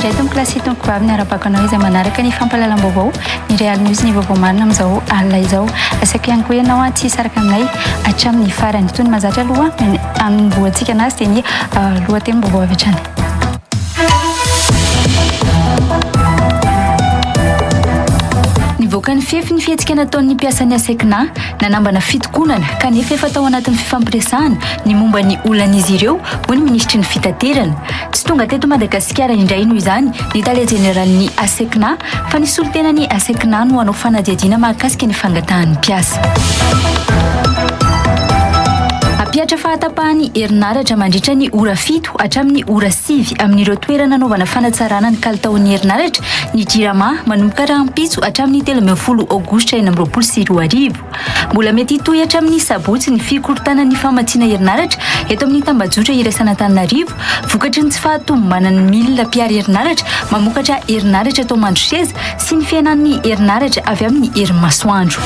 indray tompoko lahy sy tompoko vavy ny arabako anao izay manaraka ny fampahalalam-baovao ny Real News ny vaovao marina amin'izao alina izao. Asaiko ihany koa ianao tsy hisaraka aminay hatramin'ny farany. Toy ny mahazatra aloha anombohantsika anazy dia ny lohatenim-baovao avy hatrany. Nivoaka ny fefy ny fihetsika nataon'ny mpiasan'ny ASECNA nanambana fitokonana kanefa efa tao anatin'ny fifampiresahana ny momba ny olan'izy ireo hoy ny minisitry ny fitaterana. Tsy tonga teto Madagasikara indray noho izany ny tale jeneralin'ny ASECNA fa ny solontenan'ny ASECNA no hanao fanadihadiana mahakasika ny fangatahan'ny mpiasa. Hampihatra fahatapahan'ny herinaratra mandritra ny ora fito hatramin'ny ora sivy amin'ireo toerana anaovana fanatsarana ny kalitaon'ny herinaratra ny Jirama manomboka rahampitso hatramin'ny 13 aogositra 2026. Mbola mety hitohy hatramin'ny sabotsy ny fikorontanan'ny famatsiana herinaratra eto amin'ny tambajotra iraisan'Antananarivo vokatry ny tsy fahatomombanan'ny milina mpihary herinaratra mamokatra herinaratra tao Mandroseza sy ny fihenan'ny herinaratra avy amin'ny herin'ny masoandro.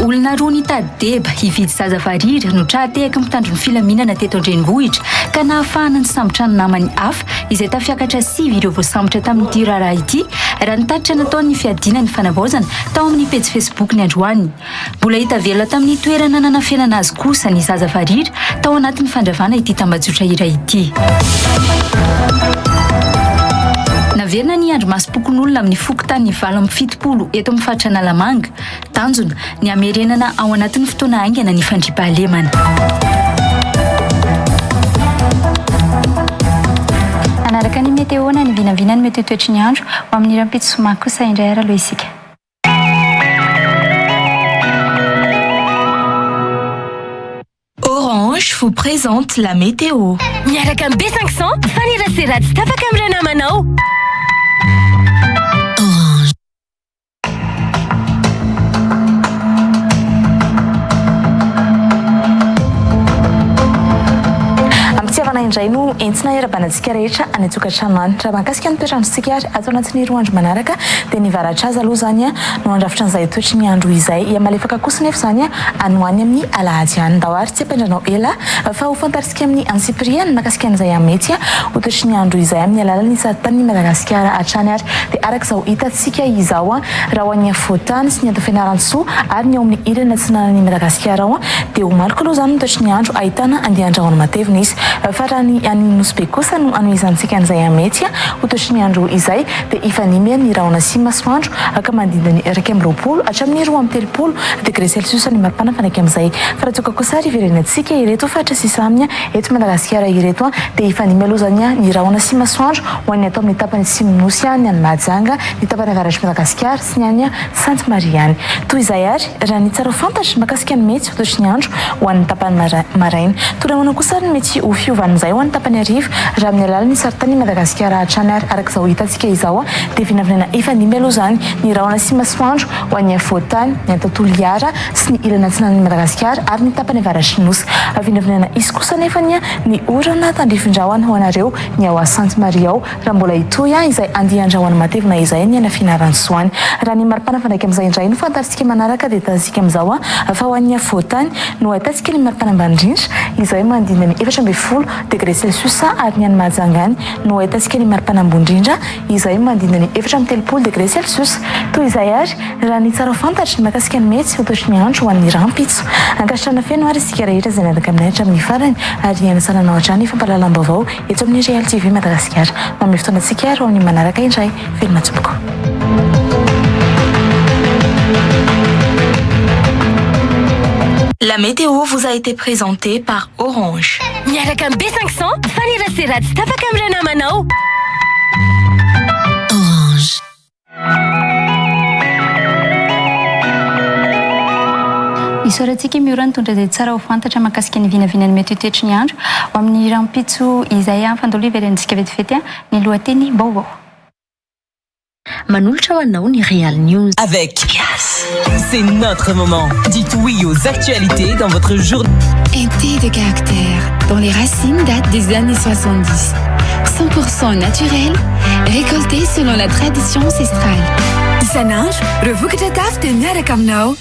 Olona roa nitady deba hividy zaza varira no tra-tehaky ny mpitandro ny filaminana teto an-drenivohitra ka nahafahana nisambotra ny namany hafa izay tafiakatra sivy ireo voasambotra tamin'ity raharaha ity raha ny tatitra nataon'ny fiadiana ny fanavaozana tao amin'ny pejy Facebook-ny androany. Mbola hita velona tamin'ny toerana nanafenana azy kosa ny zaza varira tao anatin'ny fandravana ity tambajotra iray ity. Naverina ny andrimasom-pokonolona amin'ny fokontany 78 eto amin'ny faritra Analamanga. Tanjona, ny hamerenana ao anatin'ny fotoana haingana ny fandriampahalemana. Hanaraka ny météo na ny vinavina ny mety ho toetry ny andro ho amin'ny rahampitso zoma kosa indray ary aloha isika. Orange vous présente la météo. Miaraka amin'ny B500, mifanerasera tsy tapaka amin'ireo namanao. Orange. Am-pitiavana indray no entina hiarabana antsika rehetra any an-tokantrano any. Raha mahakasika ny toetr'androntsika ary ato anatin'ny roa andro manaraka dia ny varatra aza aloha izany no handrafitra an'izay toetry ny andro izay. Hihamalefaka kosa anefa izany any ho any amin'ny alahady any. Ndao ary tsy hampiandranao ela fa ho fantarintsika amin'ny antsipiriany mahakasika an'izay mety ho toetry ny andro izay amin'ny alalan'ny saritanin'i Madagasikara hatrany ary dia araka izao hitantsika izao raha ho an'ny afovoantany sy ny ato Fianarantsoa ary ny ao amin'ny ilany atsinanan'i Madagasikara ao dia ho maloka aloha izany ny toetry ny andro ahitana andian-drahona matevina izy fa raha ny any Nosy Be kosa no hanohizantsika an'izay mety ho toetry ny andro izay dia hifanimby ny rahona sy masoandro ka manodidina ny 21 hatramin'ny 32 degré celsius ny maripana mifanaiky amin'izay. Fa raha toa ka kosa ary hiverenantsika ireto faritra sisa aminy eto Madagasikara ireto dia hifanimby aloha izany ny rahona sy masoandro ho an'ny ato amin'ny tapany atsimon'ny Nosy, ny any Mahajanga, ny tapany avaratr'i Madagasikara sy ny any Sainte Marie ihany. Toy izay ary raha ny tsara ho fantatra mahakasika ny mety ho toetry ny andro ho an'ny tapany maraina. Toy ahoana kosa ary ny mety ho fiovan'izay ho an'ny tapany hariva raha amin'ny alalan'ny saritanin'i Madagasikara hatrany ary araka izao hitantsika izao dia vinavinaina hifandimby aloha izany ny rahona sy masoandro ho an'ny afovoantany, ny ato Toliara sy ny ilany atsinanan'i Madagasikara ary ny tapany avaratry ny Nosy. Vinavinaina hisy kosa anefa ny orana tandrifin-drahona ho anareo ny ao Sainte Marie ao Raha mbola hitohy izay andian-drahona matevina izay ny any Fianarantsoa any. Raha ny maripana mifandraika amin'izay indray no fantatsika manaraka dia hitantsika amin'izao fa ho an'ny afovoantany no ahitantsika ny maripana ambany indrindra izay manodidina ny 14 degré celsius ary ny any Mahajanga any no ahitantsika ny maripana ambony indrindra izay manodidina ny 34 degré celsius. Toy izay ary raha ny tsara ho fantatra ny mahakasika ny mety ho toetry ny andro ho an'ny rahampitso. Ankasitrahana feno ary isika rehetra izay niaraka aminay hatramin'ny farany ary hanasana anao hatrany fampahalalam-baovao Eto amin'ny Real TV Madagasikara. Manome fotoana antsika ary ho amin'ny manaraka indray. Veloma tompoko. La météo vous a été présentée par Orange. Miaraka amin'ny B500, mifanerasera tsy tapaka amin'ireo namanao. Orange. Isaorantsika i Miora nitondra izay tsara ho fantatra mahakasika ny vinavinan'ny mety ho toetry ny andro ho amin'ny rahampitso izay. Fandolo hiverenantsika vetivety ny lohateny vaovao. Manolotra ho anao ny Real News. Avec C'est notre moment. Dites oui aux actualités dans votre journée. Un thé de caractère dont les racines datent des années 70. 100% naturel, récolté selon la tradition ancestrale. Isan'andro, ireo vokatra tafo dia miaraka aminao.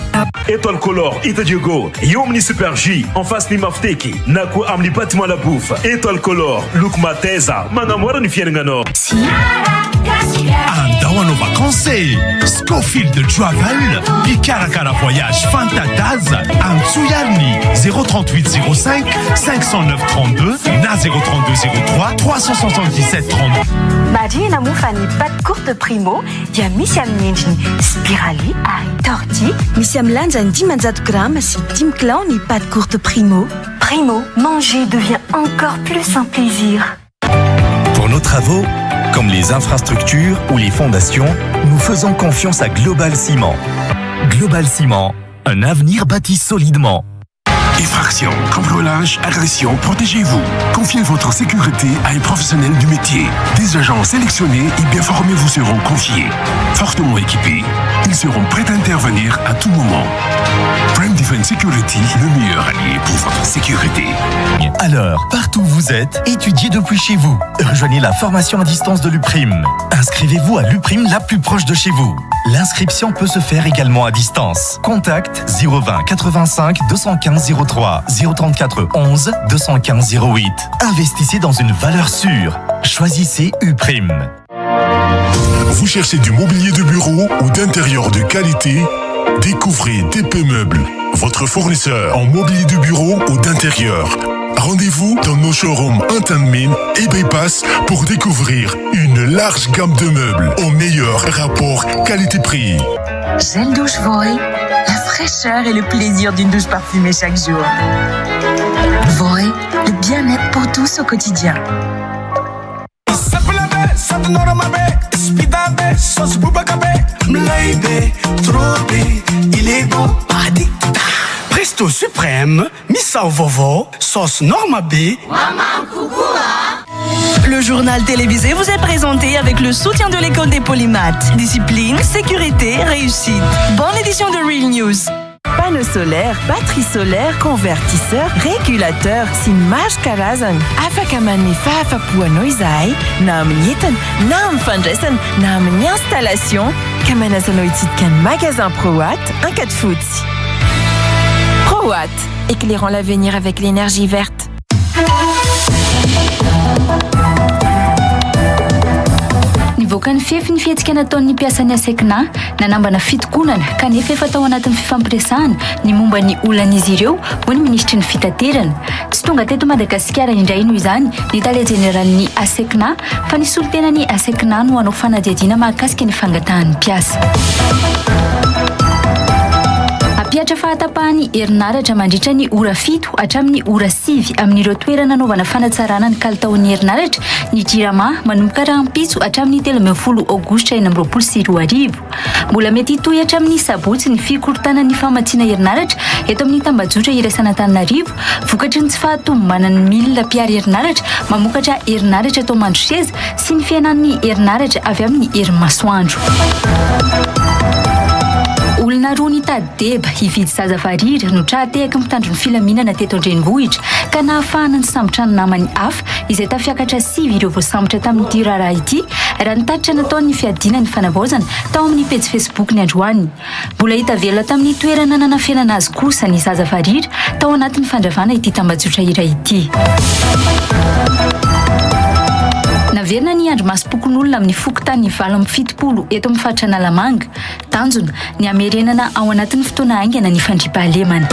Etoile Color Ita Diogo, eo amin'ny Super J, en face ny Mafteky, na koa amin'ny bâtiment La Bouffe. Etoile Color, loko mateza, magnamora ny fiaignananao. Andao hanao vacances e! Scofield Travel, mpikarakara voyage fanta-daza. Antsoy ary ny 038 05 509 32 na 032 03 377 32. Marihina moa fa ny pâte courte Primo dia misy amin'ny endriny spirali ary torti. Misy amin'ny lanjany 500 grama sy dimy kilao ny pâte courte Primo. Primo, manger devient encore plus un plaisir. Pour nos travaux, comme les infrastructures ou les fondations, nous faisons confiance à Global Ciment. Global Ciment, un avenir bâti solidement. Effraction, cambriolage, agression, protégez-vous. Confiez votre sécurité à un professionnel du métier. Des agents sélectionnés et bien formés vous seront confiés. Fortement équipés, ils seront prêts à intervenir à tout moment. Prime Defense Security, le meilleur allié pour votre sécurité. Alors, partout où vous êtes, étudiez depuis chez vous. Rejoignez la formation à distance de l'UPRIM. Inscrivez-vous à l'UPRIM la plus proche de chez vous. L'inscription peut se faire également à distance. Contact 020 85 215 03 034 11 215 08. Investissez dans une valeur sûre. Choisissez UPRIM. Vous cherchez du mobilier de bureau ou d'intérieur de qualité? Découvrez DP Meubles, votre fournisseur en mobilier de bureau ou d'intérieur. Rendez-vous dans nos showrooms Antanimena et Bypass pour découvrir une large gamme de meubles au meilleur rapport qualité-prix. Gel douche Voi, la fraîcheur et le plaisir d'une douche parfumée chaque jour. Voi, le bien-être pour tous au quotidien. Presto Suprême, Misao Vovo, sauce Norma B. Le journal télévisé vous est présenté avec le soutien de l'école des polymaths. Discipline, sécurité, réussite. Bonne édition de Real News. Panneau solaire, batterie solaire, convertisseur, régulateur sy ny maro karazany. Afaka manome fahafapo anao izahay na amin'ny entana, na amin'ny fandraisana, na amin'ny installation. Ka manasa anao hitsidika ny magasin ProWatt Ankadifotsy. ProWatt, éclairons l'avenir avec l'énergie verte. Nivoaka ny fefy ny fihetsika nataon'ny mpiasan'ny ASECNA nanambana fitokonana kanefa efa tao anatin'ny fifampiresahana ny momba ny olan'izy ireo hoy ny minisitry ny fitaterana. Tsy tonga teto Madagasikara indray noho izany ny tale jeneralin'ny ASECNA fa ny solontenan'ny ASECNA no hanao fanadihadiana mahakasika ny fangatahan'ny mpiasa. Hampihatra fahatapahan'ny herinaratra mandritra ny ora fito hatramin'ny ora sivy amin'ireo toerana anaovana fanatsarana ny kalitaon'ny herinaratra ny Jirama manomboka rahampitso hatramin'ny 13 aogositra 2026. Mbola mety hitohy hatramin'ny sabotsy ny fikorontanan'ny famatsiana herinaratra eto amin'ny tambajotra iraisan'Antananarivo vokatry ny tsy fahatomombanan'ny milina mpihary herinaratra mamokatra herinaratra eto Mandroseza sy ny fihenan'ny herinaratra avy amin'ny herin'ny masoandro. Olona roa nitady deba hividy zaza varira no tra-tehaky ny mpitandro ny filaminana teto an-drenivohitra ka nahafahana nisambotra ny namany hafa izay tafiakatra sivy ireo voasambotra tamin'ity raharaha ity raha ny tatitra nataon'ny fiadiana ny fanavaozana tao amin'ny pejy Facebook ny androany. Mbola hita velona tamin'ny toerana nanafenana azy kosa ny zaza varira tao anatin'ny fandravana ity tambajotra iray ity. Naverina ny andrimasom-pokonolona amin'ny fokontany 78 eto amin'ny faritra Analamanga. Tanjona, ny hamerenana ao anatin'ny fotoana haingana ny fandriampahalemana.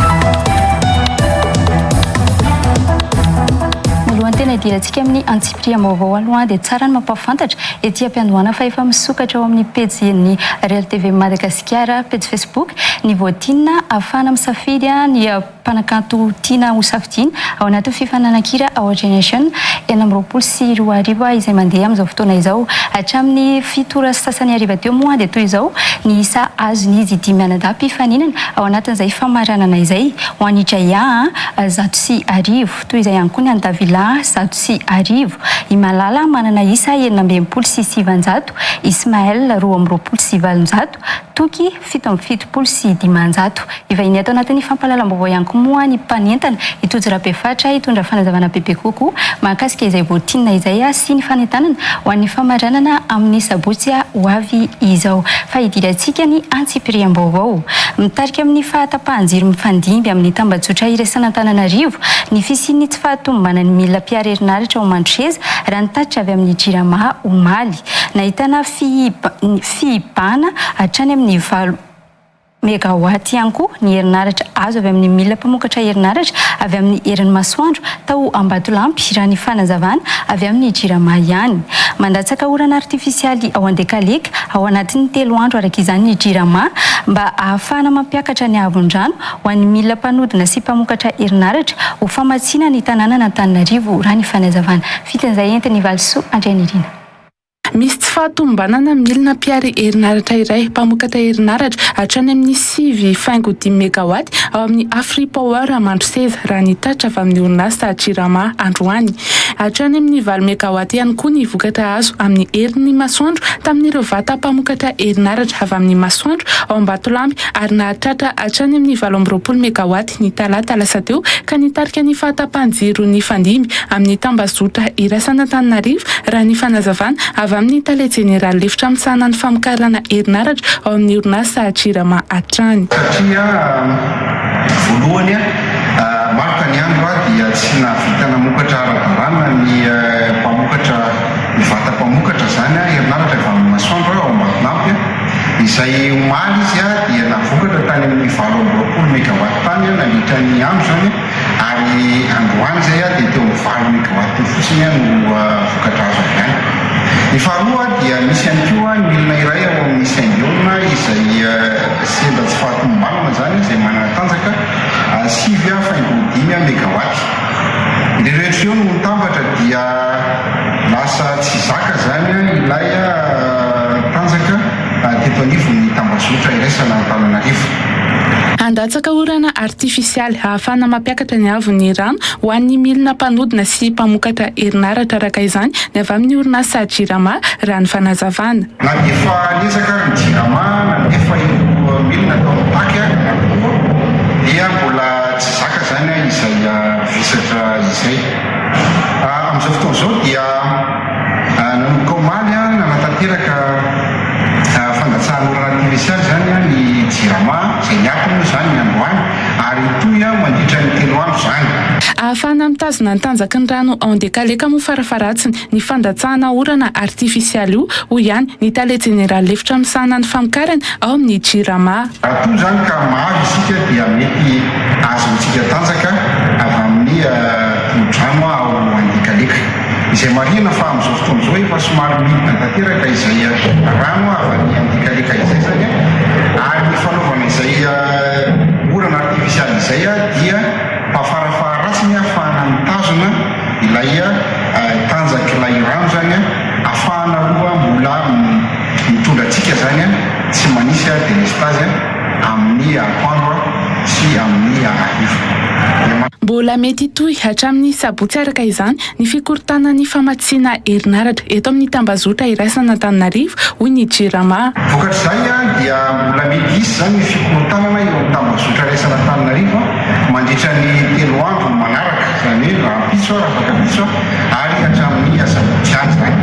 Mialohan'ny tena hidirantsika amin'ny antsipiriam-baovao aloha dia tsara ny mampahafantatra ety am-piandohana fa efa misokatra ao amin'ny pejin'ny Real TV Madagasikara, pejy Facebook, ny voatina ahafahana misafidy ny mpanakanto tiana hosafidiana ao anatin'ny fifaninanan-kira Our Generation 2026 izay mandeha amin'izao fotoana izao. Hatramin'ny fito ora sy sasany hariva teo moa dia toy izao ny isa azon'izy dimy mianadahy mpifaninana ao anatin'izay famaranana izay. Ho an'i Jaya, 1100. Toy izay ihany koa ny an'i Davila, 1100. I Malala manana isa 966, Ismaël 822. Toky 577. Hivahiny ato anatin'ny fampahalalam-baovao ihany koa moa ny mpanentana, i Tojo Rabefatra, hitondra fanazavana bebe kokoa mahakasika izay voatinina izay sy ny fanentanana ho an'ny famaranana amin'ny sabotsy ho avy izao. Fa hidirantsika ny antsipiriam-baovao. Mitarika amin'ny fahatapahan-jiro mifandimby amin'ny tambajotra iraisan'Antananarivo ny fisian'ny tsy fahatomombanan'ny milina mpihary herinaratra ao Mandroseza, raha ny tatitra avy amin'ny Jirama omaly. Nahitana fihibana hatrany amin'ny valo megawatt ihany koa ny herinaratra azo avy amin'ny milina mpamokatra herinaratra avy amin'ny herin'ny masoandro tao Ambatolampy, raha ny fanazavana avy amin'ny Jirama ihany. Mandatsaka orana artifisialy ao Andekaleka ao anatin'ny telo andro araka izany ny Jirama mba ahafahana mampiakatra ny haavon-drano ho an'ny milina mpanodina sy mpamokatra herinaratra ho famatsiana ny tanànan'Antananarivo, raha ny fanazavana. Fitin'izay entin'i Valisoa Andrianirina. Misy tsy fahatomombanana milina mpihary herinaratra iray mpamokatra herinaratra hatrany amin'ny 9,5 megawatt ao amin'ny Afripower Mandroseza, raha ny tatitra avy amin'ny orinasa Jirama androany. Hatrany amin'ny valo megawatt ihany koa ny vokatra azo amin'ny herin'ny masoandro tamin'ireo vata mpamokatra herinaratra avy amin'ny masoandro ao Ambatolampy ary nahatratra hatrany amin'ny 28 megawatt ny talata lasa teo ka nitarika ny fahatapahan-jiro nifandimby amin'ny tambazotra iraisan'Antananarivo raha ny fanazavana avy amin'ny tale jeneraly lefitra misahana ny famokarana herinaratra ao amin'ny orinasa Jirama hatrany. Satria voalohany, maro ka ny andro dia tsy nahavita namokatra ara-dalàna ny mpamokatra, ny vata mpamokatra izany herinaratra avy amin'ny masoandro ao Ambatolampy, izay omaly izy dia nahavokatra tany amin'ny 28 megawatt tany nandritra ny andro izany. Ary androany izay dia teo amin'ny valo megawatt teo fotsiny no vokatra azo avy any. Ny faharoa dia misy ihany koa ny milina iray ao amin'ny Symbion izay sendra tsy fahatomombanana izany izay manana tanjaka sivy faingo dimy megawatt. Ireo rehetra ireo no mitambatra dia lasa tsy zaka izany ilay tanjaka teto anivon'ny tambazotra iraisana Antananarivo. Handatsaka orana artifisialy ahafahana mampiakatra ny haavon'ny rano ho an'ny milina mpanodina sy mpamokatra herinaratra araka izany ny avy amin'ny orinasa Jirama, raha ny fanazavana. Na dia efa niezaka ary ny Jirama nandefa ireo milina tao amin'ny Pac avokoa dia mbola tsy zaka izany izay vesatra izay. Amin'izao fotoana izao dia nanomboka omaly nanatanteraka fandatsahan'orana artifisialy izany ny Jirama, izay niato moa izany ny androany ary hitohy mandritra ny telo andro izany. Ahafahana mitazona ny tanjaky ny rano ao Andekaleka moa farafaharatsiny ny fandatsahana orana artifisialy io, hoy ihany ny tale jeneraly lefitra misahana ny famokarana ao amin'ny Jirama. Raha toa izany ka mahazo isika dia mety ahazoantsika tanjaka avy amin'ny tohodrano ao Andekaleka. Izay marihina fa amin'izao fotoana izao efa somary midina tanteraka izay rano avy any Andekaleka izay izany ary ny fanaovana izay orana artifisialy izay dia mba farafaharatsiny ahafahana mitazona ilay tanjak'ilay rano izany ahafahana aloha mbola mitondra antsika izany tsy manisy delestazy amin'ny atoandro sy amin'ny hariva. Mbola mety hitohy hatramin'ny sabotsy araka izany ny fikorontanan'ny famatsiana herinaratra eto amin'ny tambazotra iraisan'Antananarivo, hoy ny Jirama. Vokatr'izay dia mbola mety hisy izany ny fikorontanana eo amin'ny tambazotra iraisan'Antananarivo mandritra ny telo andro manaraka, izany hoe rahampitso, rahafakampitso ary hatramin'ny asabotsy any izany.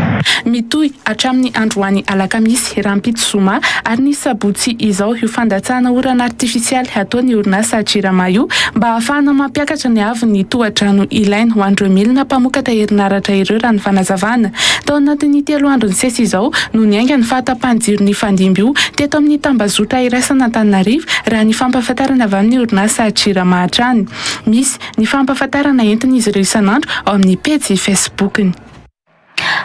Mitohy hatramin'ny androany alakamisy, rahampitso zoma ary ny sabotsy izao io fandatsahana orana artifisialy ataon'ny orinasa Jirama io mba hahafahana mampiakatra ny haavon'ny tohadrano ilaina ho an'ireo milina mpamokatra herinaratra ireo raha ny fanazavana. Tao anatin'ny telo andro nisesy izao no niainga ny fahatapahan-jiro nifandimby io teto amin'ny tambazotra iraisan'Antananarivo raha ny fampahafantarana avy amin'ny orinasa Jirama hatrany. Misy ny fampahafantarana entin'izy ireo isan'andro ao amin'ny pejy Facebook-ny.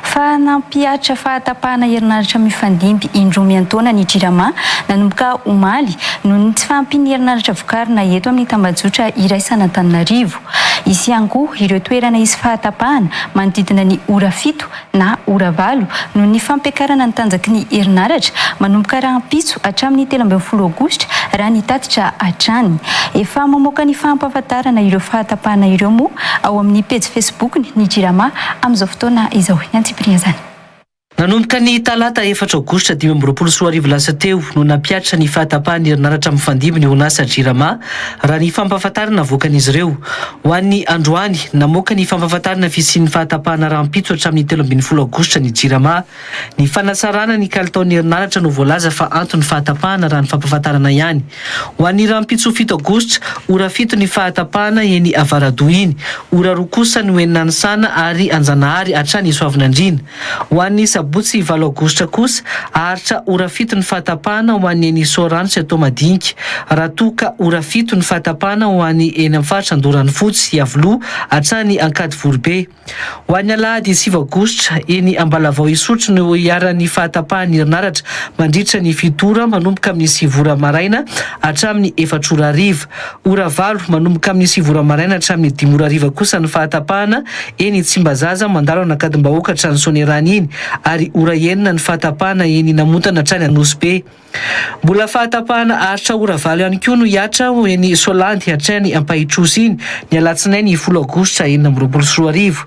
Fa nampihatra fahatapahana herinaratra mifandimby indroa miantaona ny Jirama nanomboka omaly noho ny tsy fahampian'ny herinaratra vokarina eto amin'ny tambajotra iraisan'Antananarivo. Hisy ihany koa ireo toerana hisy fahatapahana manodidina ny ora fito na ora valo noho ny fampiakarana ny tanjaky ny herinaratra manomboka rahampitso hatramin'ny 13 aogositra raha ny tatitra hatrany. Efa mamoaka ny fampahafantarana ireo fahatapahana ireo moa ao amin'ny pejy Facebook-ny ny Jirama amin'izao fotoana izao. Ny antsipirian'izany. Nanomboka ny talata efatra aogositra 2025 lasa teo no nampihatra ny fahatapahan'ny herinaratra mifandimby ny orinasa Jirama, raha ny fampahafantarana navoakan'izy ireo. Ho an'ny androany, namoaka ny fampahafantarana fisian'ny fahatapahana rahampitso hatramin'ny 13 aogositra ny Jirama. Ny fanatsarana ny kalitaon'ny herinaratra no voalaza fa anton'ny fahatapahana raha ny fampahafantarana ihany. Ho an'ny rahampitso fito aogositra, ora fito ny fahatapahana eny Avaradoha iny, ora roa kosa no eny Nanisana ary Anjanahary hatrany Soavinandriana. Ho an'ny sabotsy valo aogositra kosa, haharitra ora fito ny fahatapahana ho an'ny eny Soarano sy Antohomadinika, raha toa ka ora fito ny fahatapahana ho an'ny eny amin'ny faritra Andoharanofotsy, Iavoloha hatrany Ankadivoribe. Ho an'ny alahady sivy aogositra, eny Ambalavao Isotry no hiharan'ny fahatapahan'ny herinaratra mandritra ny fito ora manomboka amin'ny sivy ora maraina hatramin'ny efatra ora hariva. Ora valo manomboka amin'ny sivy ora maraina hatramin'ny dimy ora hariva kosa ny fahatapahana eny Tsimbazaza mandalo an'Ankadimbahoaka hatrany Soanierana iny ary ora enina ny fahatapahana eny Namontana hatrany Anosibe. Mbola fahatapahana haharitra ora valo ihany koa no hihatra ho eny Soalandy hatrany Ampahitrosy iny ny alatsinainy folo aogositra 2026.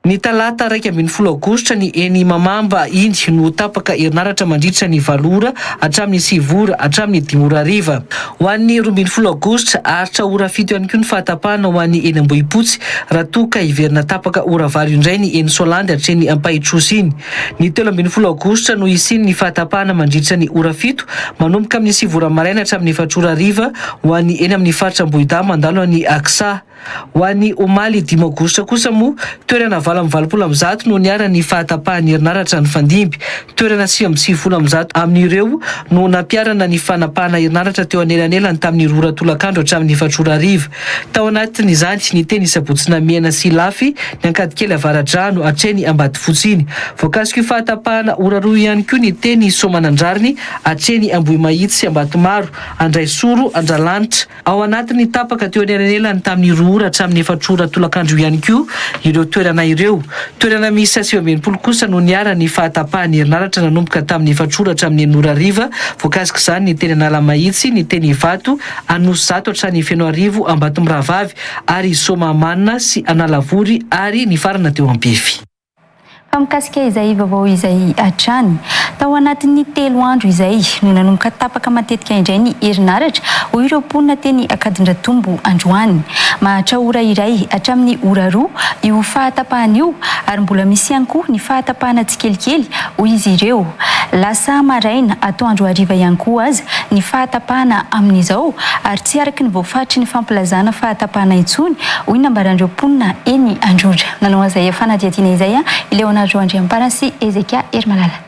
Ny talata 11 aogositra ny eny Mamamba iny no ho tapaka herinaratra mandritra ny valo ora hatramin'ny sivy ora hatramin'ny dimy ora hariva. Ho an'ny 12 aogositra, haharitra ora fito ihany koa ny fahatapahana ho an'ny eny Ambohipotsy raha toa ka hiverina tapaka ora valo indray ny eny Soalandy hatreny Ampahitrosy iny. Ny 13 aogositra no hisian'ny fahatapahana mandritra ny ora fito, manomboka amin'ny sivy ora maraina hatramin'ny efatra ora hariva ho an'ny eny amin'ny faritra Ambohidahy mandalo an'i Aksa. Ho an'ny omaly dimy aogositra kosa moa, toerana 188 no niharan'ny fahatapahan'ny herinaratra nifandimby. Toerana 199 amin'ireo no nampiharana ny fanapahana herinaratra teo anelanelany tamin'ny roa ora tolakandro hatramin'ny efatra ora hariva. Tao anatin'izany, ny teny Sabotsy Namehana sy Ilafy, ny Ankadikely Avaradrano, hatreny Ambatofotsy iny. Voakasik'io fahatapahana ora roa io ihany koa ny teny Soamanandrariny, hatreny Ambohimahitsy sy Ambatomaro, Andraisoro, Andralanitra. Ao anatin'ny tapaka teo anelanelany tamin'ny roa ora hatramin'ny efatra ora tolakandro io ihany koa ireo toerana ireo. Toerana miisa 69 kosa no niharan'ny fahatapahan'ny herinaratra nanomboka tamin'ny efatra ora hatramin'ny enina ora hariva. Voakasik'izany ny teny Analamahitsy, ny teny Ivato, Anosizato hatrany Fenoarivo, Ambatomirahavavy ary Soamahamanina sy Analavory ary nifarana teo Ampefy. Fa mikasika izay vaovao izay hatrany. Tao anatin'ny telo andro izay no nanomboka tapaka matetika indray ny herinaratra, hoy ireo mponina teny Ankadindratombo androany. Maharitra ora iray hatramin'ny ora roa io fahatapahana io ary mbola misy ihany koa ny fahatapahana tsikelikely, hoy izy ireo. Lasa maraina, atoandro hariva ihany koa aza ny fahatapahana amin'izao ary tsy araka ny voafaritry ny fampilazana fahatapahana intsony, hoy ny nambaran'ireo mponina eny Androndra. Nanao an'izay fanadihadiana izay i Léonard Andriamparany sy Hezekia Herimalala.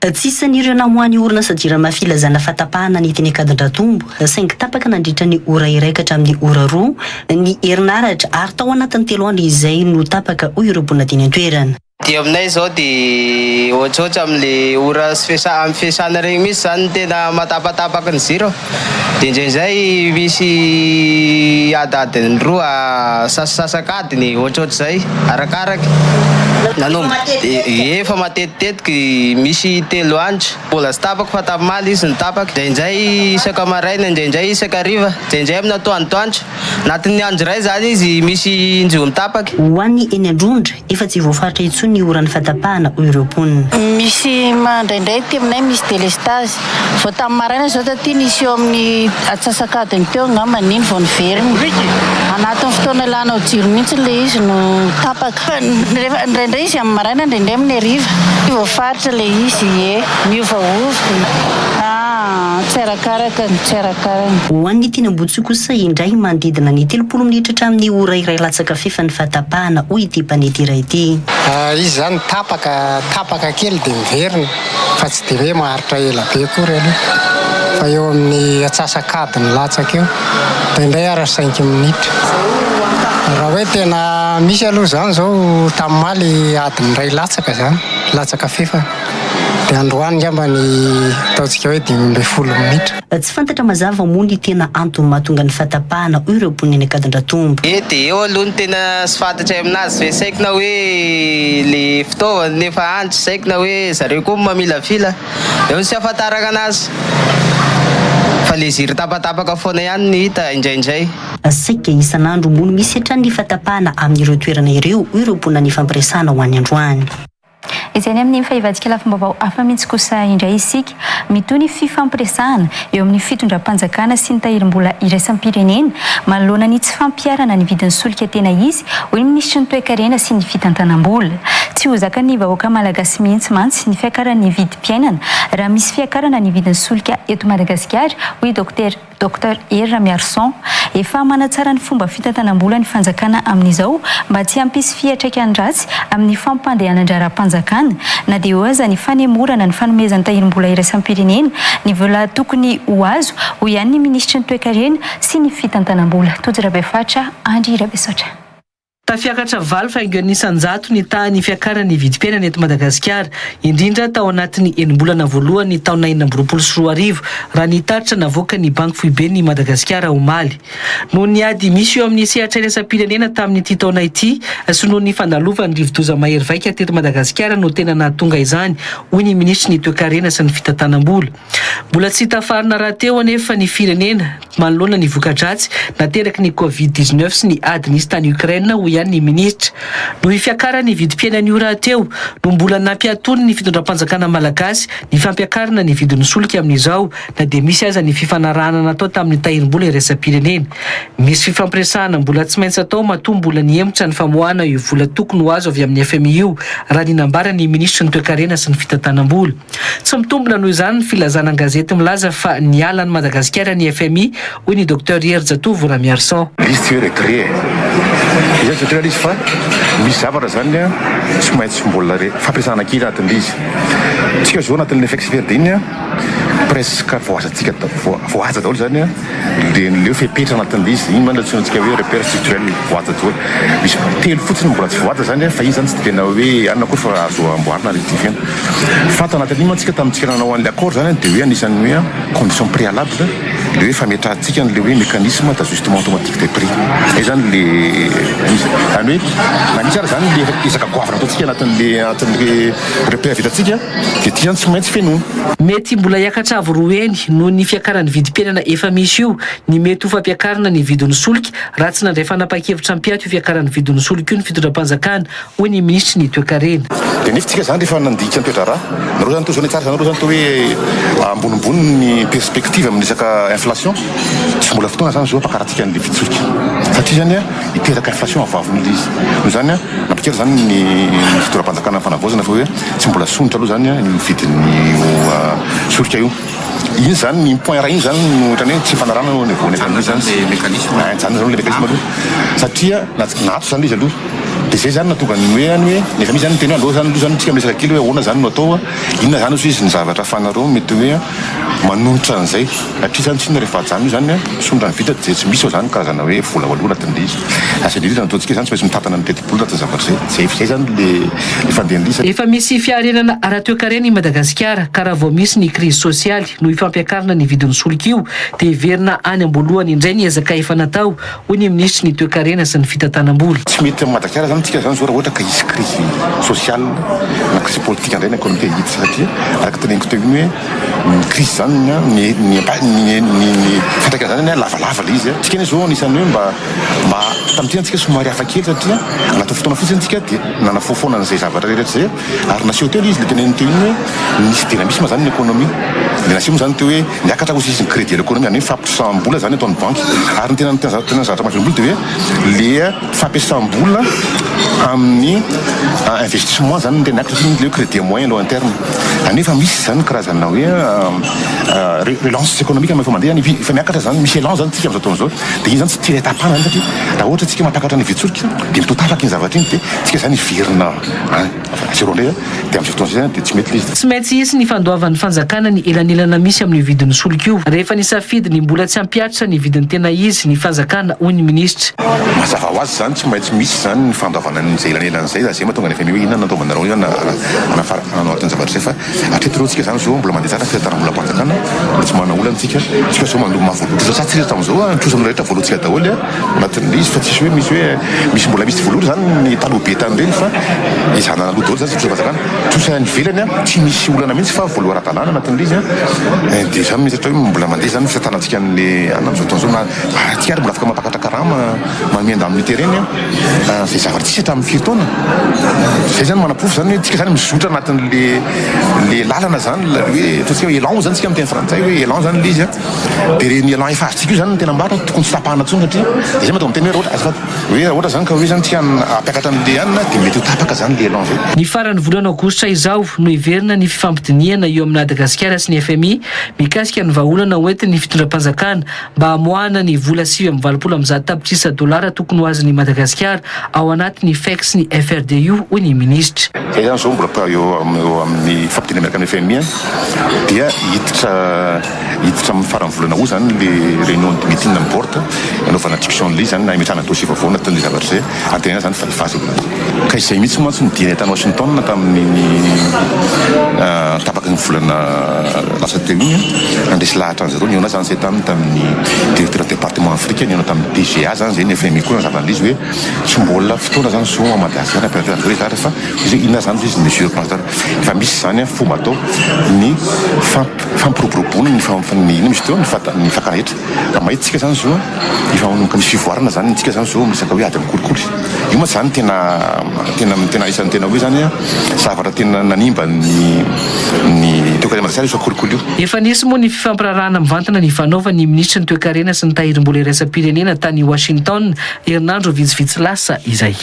Tsy isan'ireo namoahan'ny orinasa Jirama filazana fahatapahana ny teny Ankadindratombo, saingy tapaka nandritra ny ora iray ka hatramin'ny ora roa ny herinaratra ary tao anatin'ny telo andro izay no tapaka, hoy ireo mponina teny an-toerana. Aty aminay zao de ohatrohatra amle ora sy fiasa amin'ny fiasana regny mintsy zany no tena matapatapaky ny jiro de indraindray misy adadiny roa sasasak'adiny ohatrohatr'izay arakaraky nanomboka efa matetitetiky misy telo andro mbola tsy tapaka fa tamin'ny izy no tapaka indraindray isaka maraina indraindray isaka hariva indraindray amin'ny atoandrotoandro Anatin'ny andro iray izany izy misy indroa mitapaka. Ho an'ny eny Androndra, efa tsy voafaritra intsony ny oran'ny fahatapahana, hoy ireo mponina. Misy indraindray aty aminay misy delestazy. Vao tamin'ny maraina izao taty nisy eo amin'ny atsasak'adiny teo angamba iny vao niverina. Anatin'ny fotoana ilanao jiro mihitsy ilay izy no tapaka. Rehefa indraindray izy amin'ny maraina, indraindray amin'ny hariva. Tsy voafaritra ilay izy, ie. Miovaova. Ah, tsy arakaraka ny, tsy arakarany. Ho an'ny teny Ambohitsoa kosa indray manodidina ny 30 minitra hatramin'ny ora iray latsaka fefany fahatapahana, hoy ity mpanety iray ity. Izy izany tapaka, tapaka kely dia miverina fa tsy dia hoe maharitra ela be akory aloha fa eo amin'ny atsasak'adiny latsaka eo, indraindray ara cinq minitra. Raha hoe tena misy aloha izany izao tamin'ny omaly adiny iray latsaka izany, latsaka fefany. Dia androany angamba ny ataontsika hoe 15 minitra. Tsy fantatra mazava moa ny tena antony mahatonga ny fahatapahana, hoy ireo mponina eny Ankadindratombo. E dia eo aloha no tena tsy fantatray aminazy ve saiko na hoe le fitaovana no efa any tsy saiko na hoe zareo koa mamilafila eo no tsy ahafantarana anazy fa le jiro tapatapaka foana ihany no hita indraindray. Saika isan'andro moa no misy hatrany ny fahatapahana amin'ireo toerana ireo, hoy ireo mponina nifampiresahana ho an'ny androany. Izay ny amin'ny fa hivadika lafim-baovao hafa mihitsy kosa indray isika. Mitohy ny fifampiresahana eo amin'ny fitondram-panjakana sy ny tahirim-bola iraisam-pirenena manoloana ny tsy fampiharana ny vidin'ny solika tena izy, hoy ny minisitry ny Toekarena sy ny fitantanam-bola. Tsy ho zakan'ny vahoaka malagasy mihitsy mantsy ny fiakaran'ny vidim-piainana raha misy fiakarana ny vidin'ny solika eto Madagasikara, hoy Dokotera Docteur Hery Ramiarison. Efa manatsara ny fomba fitantanam-bola ny fanjakana amin'izao mba tsy hampisy fiantraikany ratsy amin'ny fampandehanan-draharaham-panjakana na dia eo aza ny fanemorana ny fanomezan'ny tahirim-bola iraisam-pirenena ny vola tokony ho azo, hoy ihany ny minisitry ny toekarena sy ny fitantanam-bola, Tojo Rabefatra Andry Rabesaotra. Tafiakatra valo faingo isan-jato ny tahan'ny fiakaran'ny vidim-piainana eto Madagasikara, indrindra tao anatin'ny enim-bolana voalohan'ny taona 2026, raha ny tatitra navoakan'ny Banky Foiben'i Madagasikara omaly. Noho ny ady misy eo amin'ny sehatra iraisam-pirenena tamin'ity taona ity sy noho ny fandalovan'ny rivodoza mahery vaika teto Madagasikara no tena nahatonga izany, hoy ny minisitry ny Toekarena sy ny Fitantanam-bola. Mbola tsy tafarina rahateo anefa ny firenena manoloana ny voka-dratsy nateraky ny Covid 19 sy ny ady nisy tany Ukraine, hoy ihany ny minisitra. Noho io fiakaran'ny vidim-piainana io rahateo no mbola nampiatoany ny fitondram-panjakana malagasy ny fampiakarana ny vidin'ny solika amin'izao na dia misy aza ny fifanarahana natao tamin'ny tahirim-bola iraisam-pirenena. Misy fifampiresahana mbola tsy maintsy atao matoa mbola nihemotra ny famoahana io vola tokony ho azo avy amin'ny fmi io, raha ny nambaran'ny minisitry ny toekarena sy ny fitantanam-bola. Tsy mitombina noho izany ny filazana an-gazety milaza fa niala an'i Madagasikara ny fmi, hoy ny Docteur Herijatovo Ramiarison. Izy tsy hoe retrait e! Izy tsy retrait izy fa misy zavatra zany an tsy maintsy mbola re fampiasana kely anatin'ilay izy. Tsika zao anatin'ilay FXFRD iny an presque voahajantsika voahaja daholo zany an. Le le fepetra anatin'le izy, iny mantsy antsointsika hoe repère structurel voahaja daholo. Misy telo fotsiny mbola tsy voahaja zany fa iny zany tsy de tena hoe anona akory fa azo amboarina rectifier-na. Fa tao anatin'iny mantsy tsika tamintsika nanao an'le accord zany de hoe anisan'ny hoe condition préalable le hoe fametrahantsika an'le hoe mécanisme d'ajustement automatique des prix. Zay zany le izy. Zany hoe na misy ara zany le ezaka goavana ataontsika anatin'le anatin'le repère vitantsika Dia ity zany tsy maintsy fenoina. Mety mbola hiakatra avo roa heny noho ny fiakaran'ny vidim-piainana efa misy io ny mety ho fampiakarana ny vidin'ny solika raha tsy nandray fanapahan-kevitra hampiato io fiakaran'ny vidin'ny solika io ny fitondram-panjakana, hoy ny minisitry ny toekarena. Dia nefa tsika zany rehefa nandika ny toe-draharaha, nareo zany toa zao ny tsara zany nareo zany toa hoe ambonimbony ny perspective amin'ny resaka inflation, tsy mbola fotoana zany zao hampakarantsika an'le vidin-tsolika satria zany hiteraka inflation avavony le izy, noho izany nampikely zany ny fitondram-panjakana ny fanavaozana fa hoe Tsy mbola sonitra aloha zany io vidin'io solika io. Iny zany, iny point iray iny zany no ohatran'ny hoe tsy ifanarahana eo niveau-n'ny FMI zany. Le mécanisme. Zany zany le mécanisme aloha. Satria naato zany le izy aloha. Dia zay zany nahatonga ny hoe any hoe ny FMI zany niteny hoe aleo zany aloha zany tsika miresaka kely hoe ahoana zany no atao, inona zany hozy izy ny zavatra ahafahanareo mety hoe manonitra an'izay. Satria zany tsinona rehefa ajanona io zany, misondra ny vita dia tsy misy ao zany karazana hoe vola ho aloha anatin'ilay izy. Asa indrindra ny ataontsika zany tsy maintsy mitantana ny tetibola anatin'ny zavatra izay. Zay zay zany le le fandehan'ilay izy. Efa misy fiarenana ara-toekarena i Madagasikara ka raha vao misy ny krizy sosialy noho io fampiakarana ny vidin'ny solika io dia heverina any am-boalohany indray ny ezaka efa natao hoy ny minisitry ny toekarena sy ny fitantanam-bola. Tsy mety amin'i Madagasikara zany tsika zany zao raha ohatra ka hisy krizy sosialy na krizy politika indray ny économie hiditra satria araka teneniko teo iny hoe Ny crise zany ny ny ny ny ny fiantraikany zany anie lavalava le izy a. Tsika anie zao anisan'ny hoe mba mba tamin'ity zany tsika somary hafa kely satria anatin'ny fotoana fohy zany tsika dia nanafoafoana an'izay zavatra rehetra zay ary naseho teo le izy le teneniny teo iny hoe nisy dynamisme zany ny économie. Le naseho moa zany teo hoe niakatra ozy izy ny crédit à l'économie zany hoe fampitrosam-bola zany ataon'ny banky ary ny tena tena tena zavatra mahavelom-bolo dia hoe le fampiasam-bola amin'ny investissement zany no tena niakatra satria le hoe crédit à moyen long terme. Anefa misy izany karazana hoe relance économique efa mandeha any, efa miakatra izany, misy élan izany tsika amin'izao fotoana izao, dia iny izany tsy tiana tapahana izany satria raha ohatra tsika mampakatra ny vidin-tsolika dia mety ho tapaka iny zavatra iny dia tsika izany hiverina à zéro indray dia amin'izay fotoana izay izany dia tsy mety ilay izy. Tsy maintsy hisy ny fandoavan'ny fanjakana ny elanelana misy amin'io vidin'ny solika io rehefa nisafidy ny mbola tsy hampihatitra ny vidiny tena izy ny fanjakana, hoy ny minisitra. Mazava ho azy izany tsy maintsy misy izany ny fandoavana an'izay elanelana izay, izay mahatonga ny FMI hoe inona no nataovanareo inona anafarana ao anatin'ny zavatra. zavatra izay fa hatreto aloha tsika izany izao mbola mandeha tsara ny fitantanam-bolam-panjakana, mbola tsy manana olana tsika, tsika izao mandoa mahavoaloa trosa tsara tsika hatramin'izao an, ny trosa rehetra voaloantsika daholo an, anatin'ilay izy fa tsisy hoe misy hoe misy mbola misy tsy voaloa izany ny taloha be tany ireny fa ezahana naloa daholo izany ny trosa-panjakana, trosa any ivelany an tsy misy olana mihitsy fa voaloa ara-dalàna anatin'ilay izy an, dia izany mieritreritra hoe mbola mandeha izany ny fitantanantsika an'ilay anona amin'izao fotoana izao na tsika ary mbola afaka mampakatra karama manome indemnité ireny an. Izay zavatra tsisy hatramin'ny firy taona. Izay zany manaporofo zany hoe tsika zany mizotra anatin'le le lalana zany le hoe ataontsika hoe élan zany tsika amin'ny teny frantsay hoe élan zany le izy an. Dia ireny élan efa azontsika io zany no tena marina tokony tsy tapahana intsony satria izay mahatonga miteny hoe raha ohatra azafady hoe raha ohatra zany ka hoe zany tsika hampiakatra an'le anona dia mety ho tapaka zany le élan zay. Ny faran'ny volana aogositra izao no hiverina ny fifampidinihana eo amin'i Madagasikara sy ny FMI mikasika ny vahaolana hoentin'ny fitondram-panjakana mba hamoahana ny vola 189 tapitrisa dolara tokony ho azon'i Madagasikara ao anatin'ny FEC sy ny FRDU, hoy ny minisitra. Izay izany izao mbola eo amin'ny fampidinana miaraka amin'ny FMI dia hiditra hiditra amin'ny faran'ny volana août izany le réunion de meeting ny board hanaovana discussion an'ilay izy izany na hametrahana dossier vaovao anatin'ilay zavatra izay antenaina izany fa hifaza io. Ka izay mihitsy mantsy no dianay tany Washington tamin'iny tapaky ny volana lasa teo iny, nandresy lahatra an'zareo, nihaona zany zay taminy tamin'ny directeur département Afrique, nihaona tamin'ny DGA zany zay, ny FMI koa nanazava an'ilay izy hoe tsy mbola fotoana zany zao à Madagascar hampianatra an'zareo izany fa izy hoe inona zany izy mesure prendre, efa misy zany fomba atao ny fampiroboroboana ny inona misy teo ny fakana hetra. Raha mahita tsika zany zao efa manomboka misy fivoarana zany tsika zany zao miresaka hoe ady amin'ny kolikoly. Io mantsy zany tena tena tena isan'ny tena hoe zany zavatra tena nanimba ny ny toekarena Madagasikara io kolikoly io. Efa nisy moa ny fifampiraharahana mivantana nifanaovan'ny minisitry ny toekarena sy ny tahirim-bola iraisam-pirenena tany Washington herinandro vitsivitsy lasa izay.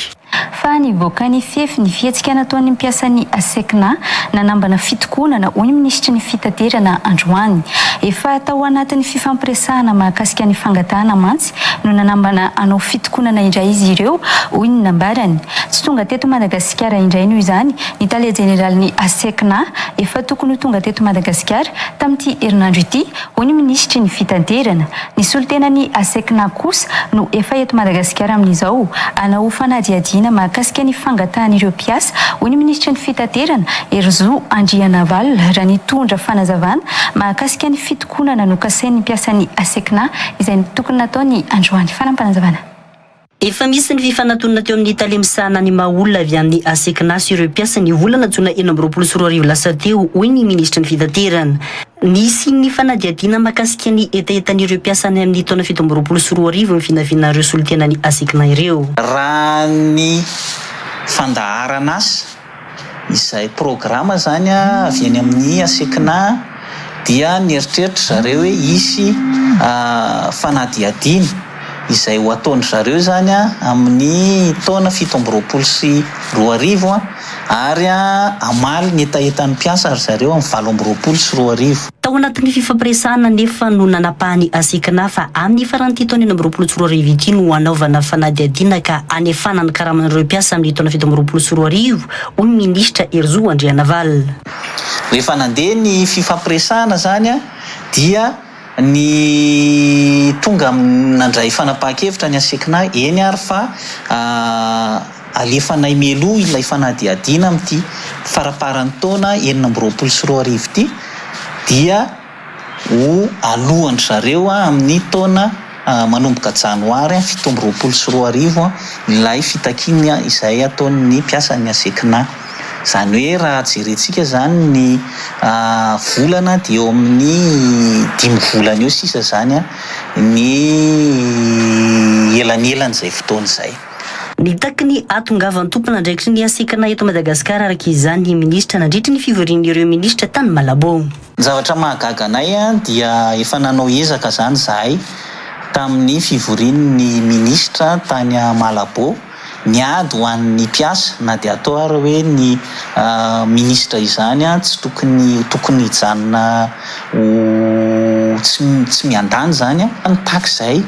Fa nivoaka ny fefy ny fihetsika nataon'ny mpiasan'ny Asecna nanambana fitokonana, hoy ny minisitry ny fitaterana androany. Efa tao anatin'ny fifampiresahana mahakasika ny fangatahana mantsy no nanambana hanao fitokonana indray izy ireo, hoy ny nambarany. Tsy tonga teto Madagasikara indray noho izany ny tale jeneralin'ny Asecna efa tokony ho tonga teto Madagasikara tamin'ity herinandro ity, hoy ny minisitry ny fitaterana. Ny solontenan'ny Asecna kosa no efa eto Madagasikara amin'izao hanao fanadihadiana mahakasika ny fangatahan'ireo mpiasa, hoy ny minisitry ny fitaterana, Herizo Andrianavalona, raha nitondra fanazavana mahakasika ny fitokonana nokasain'ny mpiasan'ny Asecna izay tokony natao ny androany. Fanampinazavana. Efa misy ny fifanatonana teo amin'ny tale misahana ny maha olona avy amin'ny Asecna sy ireo mpiasa ny volana jona 2026 lasa teo, hoy ny minisitry ny fitaterana. Nisian'ny fanadihadiana mahakasika ny hetahetan'ireo mpiasa any amin'ny taona 2027 ny vinavinan'ireo solontenan'ny Asecna ireo. Raha ny fandaharan'asa Izay programa izany avy eny amin'ny Asecna dia nieritreritra zareo hoe hisy fanadihadiana izay ho ataon-dry zareo izany amin'ny taona 2027 ary hamaly ny hetahetan'ny mpiasa ry zareo amin'ny 2028. Tao anatin'ny fifampiresahana anefa no nanapahan'ny Asecna fa amin'ny faran'ity taona 2026 ity no hanaovana fanadihadiana ka hanefana ny karaman'ireo mpiasa amin'ny taona 2027, hoy ny minisitra Herizo Andrianavalona. Rehefa nandeha ny fifampiresahana izany dia ny tonga nandray fanapahan-kevitra ny Asecna, eny ary fa Alefanay mialoha ilay fanadihadiana amin'ity faramparan'ny taona 2026 ity dia ho alohan-dry zareo amin'ny taona manomboka janoary 2027 ilay fitakiana izay ataon'ny mpiasan'ny Asecna. Izany hoe raha jerentsika izany ny volana dia eo amin'ny dimy volana eo sisa izany ny elanelan'izay fotoana izay. Nitaky ny hahatongavan'ny tompon'andraikitry ny hasekana eto Madagasikara araka izany ny minisitra nandritry ny fivorian'ireo minisitra tany Malabo. Ny zavatra mahagaga anay dia efa nanao ezaka izany izahay tamin'ny fivorian'ny minisitra tany Malabo niady ho an'ny mpiasa na dia atao ary hoe ny minisitra izany tsy tokony tokony hijanona ho tsy tsy miandany izany nitaky izahay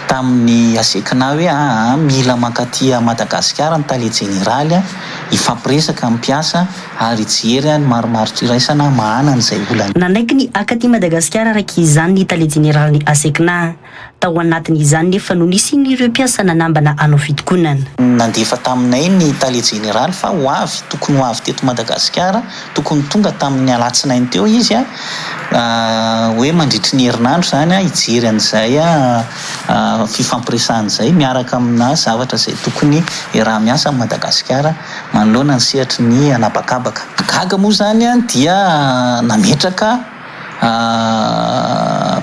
tamin'ny Asecna hoe aa mila mankaty à Madagasikara ny tale jeneraly hifampiresaka amin'ny mpiasa ary hijery ny marimaritra iraisana hamahana an'izay olana. Nanaiky ny hakaty Madagasikara araka izany ny tale jeneralin'ny Asecna. Tao anatin'izany nefa no nisian'ireo mpiasa nanambana hanao fitokonana. Nandefa taminay ny tale jeneraly fa ho avy, tokony ho avy teto Madagasikara, tokony tonga tamin'ny alatsinainy teo izy hoe mandritry ny herinandro izany hijery an'izay fifampiresahana izay miaraka amina zavatra izay tokony hiaraha-miasa amin'i Madagasikara manoloana ny sehatry ny anabakabaka. Gaga moa izany dia nametraka.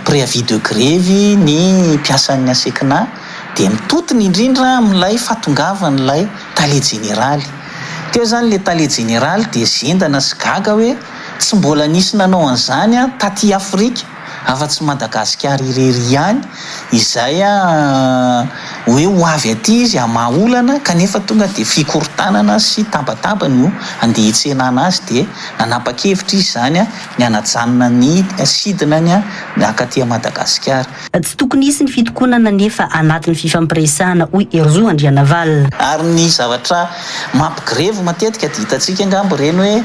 Préavis de grevy ny mpiasan'ny ASECNA dia mitotona indrindra amin'ilay fahatongavan'ilay tale jeneraly. Teo izany ilay tale jeneraly dia zendana sy gaga hoe tsy mbola nisy nanao an'izany taty Afrika afa-tsy Madagasikara irery ihany izay hoe ho avy aty izy hamaha olana kanefa tonga dia fikorontanana sy tabataba no andeha hitsenana azy dia nanapa-kevitra izy izany ny hanajanona ny sidinany hankaty Madagasikara. Tsy tokony hisy ny fitokonana anefa anatin'ny fifampiresahana, hoy Herizo Andrianavalona. Ary ny zavatra mampigrevy matetika dia hitantsika angamba ireny hoe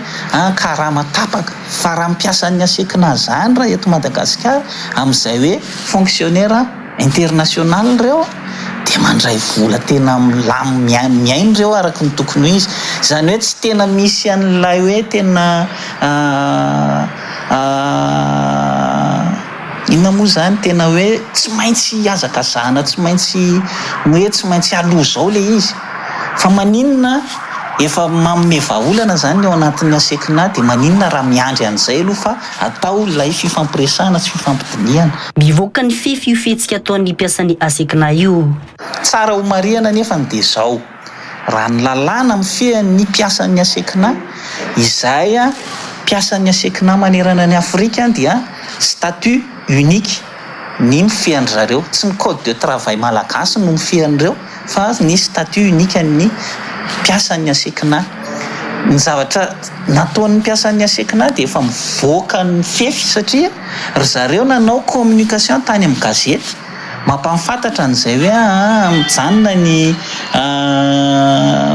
karama tapaka fa raha mpiasan'ny ASECNA zany raha eto Madagasikara amin'izay hoe fonctionnaire international ireo dia mandray vola tena milam miaina ireo araka ny tokony ho izy. Izany hoe tsy tena misy an'ilay hoe tena inona moa izany tena hoe tsy maintsy hihazakazahana, tsy maintsy hoe tsy maintsy aloha izao ilay izy. Fa maninona efa manome vahaolana izany ny ao anatin'ny ASECNA dia maninona raha miandry an'izay aloha fa atao ilay fifampiresahana sy fifampidinihana. Mivoaka ny fefy io fihetsika ataon'ny mpiasan'ny ASECNA io. Tsara ho marihana anefa ny dia izao, raha ny lalàna mifehy ny mpiasan'ny ASECNA, izay mpiasan'ny ASECNA manerana an'i Afrika dia statut unique ny mifehy an-dry zareo, tsy ny code de travail malagasy no mifehy an'ireo fa ny statut unique an'ny mpiasan'ny ASECNA. Ny zavatra nataon'ny mpiasan'ny ASECNA dia efa mivoaka ny fefy satria ry zareo nanao communication tany amin'ny gazety mampahafantatra an'izay hoe aa mijanona ny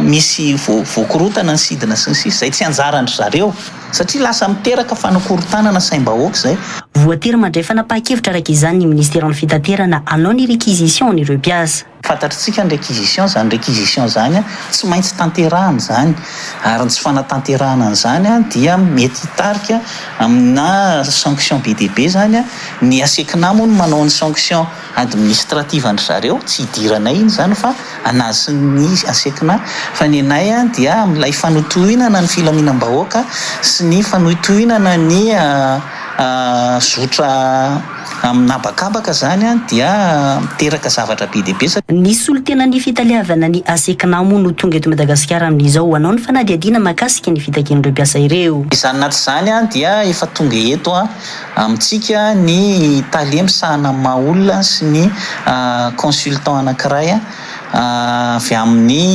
misy voakorontana ny sidina sy ny sisa izay tsy anjaran-dry zareo satria lasa miteraka fanakorontanana saim-bahoaka izay. Voatery mandray fanapahan-kevitra araka izany ny minisiteran'ny fitaterana hanao ny réquisition an'ireo mpiasa. Fantatritsika ny réquisition, izany réquisition izany tsy maintsy tanterahana izany ary ny tsy fanatanterahana an'izany dia mety hitarika amina sanction be dia be izany, ny ASECNA moa no manao ny sanction administrative an-dry zareo, tsy idiranay iny izany fa an'azy sy ny ASECNA, fa ny anay dia amin'ilay fanotohinana ny filaminam-bahoaka sy ny fanohitohinana ny zotra Amin'ny habakabaka izany dia miteraka zavatra be dia be. Ny solontenan'ny fitaleavana ny ASECNA moa no tonga eto Madagasikara amin'izao hanao ny fanadihadiana mahakasika ny fitakian'ireo mpiasa ireo. Izany na tsy izany dia efa tonga eto amintsika ny tale misahana ny maha olona sy ny consultant anankiray avy amin'ny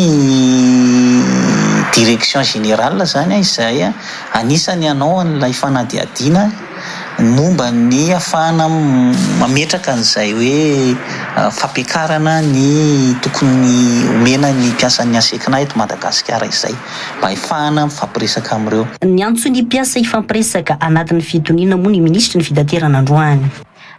direction générale izany izay anisany hanao an'ilay fanadihadiana. momba ny ahafahana mametraka an'izay hoe fampiakarana ny tokony omena ny mpiasan'ny ASECNA eto Madagasikara izay mba ahifahana mifampiresaka amin'ireo. Niantso ny mpiasa hifampiresaka anatin'ny fitoniana moa ny minisitry ny fitaterana androany.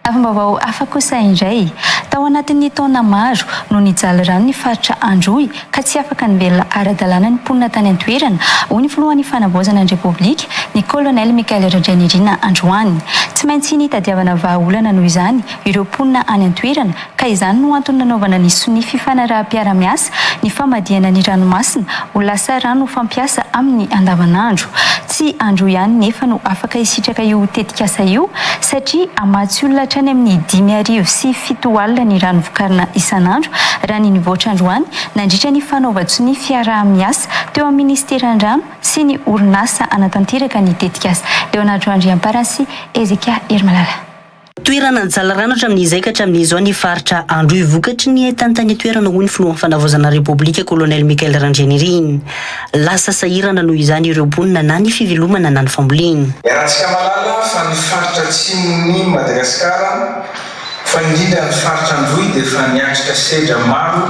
Lafim-baovao hafa kosa indray, tao anatin'ny taona maro no nijaly rano ny faritra Androy ka tsy afaka nivelona ara-dalàna ny mponina tany an-toerana, hoy ny filohan'ny Fanavaozana ny Repoblika, ny Kolonely Michael Randrianirina androany. Tsy maintsy nitadiavana vahaolana noho izany ireo mponina any an-toerana ka izany no antony nanaovana ny sonia fifanaraham-piarahamiasa ny famadihana ny ranomasina ho lasa rano fampiasa amin'ny andavanandro. Tsy Androy ihany nefa no afaka hisitraka io tetikasa io satria hamatsy olona hatrany amin'ny 7700 ny rano vokarina isan'andro raha ny nivoatra androany nandritra ny fanaovan-tsonia fiaraha-miasa teo amin'ny minisiteran'ny rano sy ny orinasa hanatanteraka ny tetikasa. Leonardo Andriamparasy, Hezekia Herimalala. Toerana nijaly rano hatramin'izay ka hatramin'izao ny faritra Androy vokatry ny haitany tany an-toerana hoy ny filohan'ny fanavaozana Repoblika Colonel Michael Randrianirina. Lasa sahirana noho izany ireo mponina na ny fivelomana na ny fambolena. Iarahantsika mahalala fa ny faritra atsimon'i Madagasikara fa indrindra ny faritra Androy dia efa niatrika sedra maro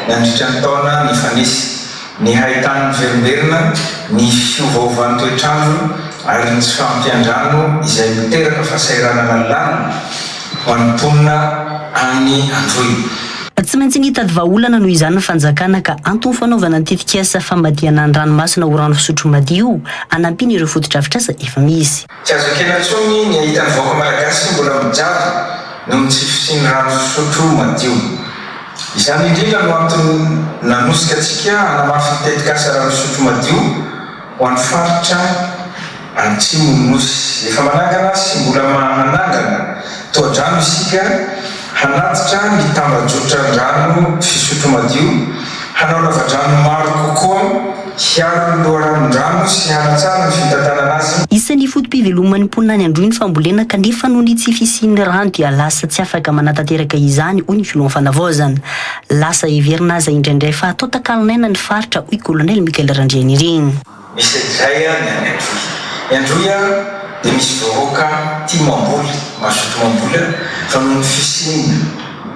nandritra ny taona nifanesy. Ny haitany miverimberina, ny fiovaovan'ny toetr'andro ary ny tsy fahampian-drano izay miteraka fahasahiranana lalina ho an'ny mponina. any Androy. Tsy maintsy nitady vahaolana noho izany ny fanjakana ka antony fanaovana ny tetikasa famadihana ny ranomasina ho rano fisotro madio hanampiana ireo fotodrafitrasa efa misy. Tsy azo ekena intsony ny hahita ny vahoaka malagasy mbola mijaly noho ny tsy fisian'ny rano fisotro madio. Izany indrindra no antony nanosika antsika hanamafy ny tetikasa rano fisotro madio ho an'ny faritra Atsimon'ny Nosy. Efa manangana sy mbola manangana tohadrano isika hanatitra ny tambajotran-drano fisotro madio, hanao lavadrano maro kokoa, hiaro ny loharanon-drano sy hanatsara ny fitantanana azy. Isan'ny foto-piveloman'ny mponina any Androy ny fambolena kanefa noho ny tsy fisian'ny rano dia lasa tsy afaka manatanteraka izany, hoy ny filohan'ny Fanavaozana. Lasa heverina aza indraindray fa atao takalon'aina ny faritra, hoy Kolonely Michael Randrianirina. Misy an'izay ny any Androy. Ny Androy dia misy vahoaka tia mamboly, mazoto mamboly fa noho ny fisian'ny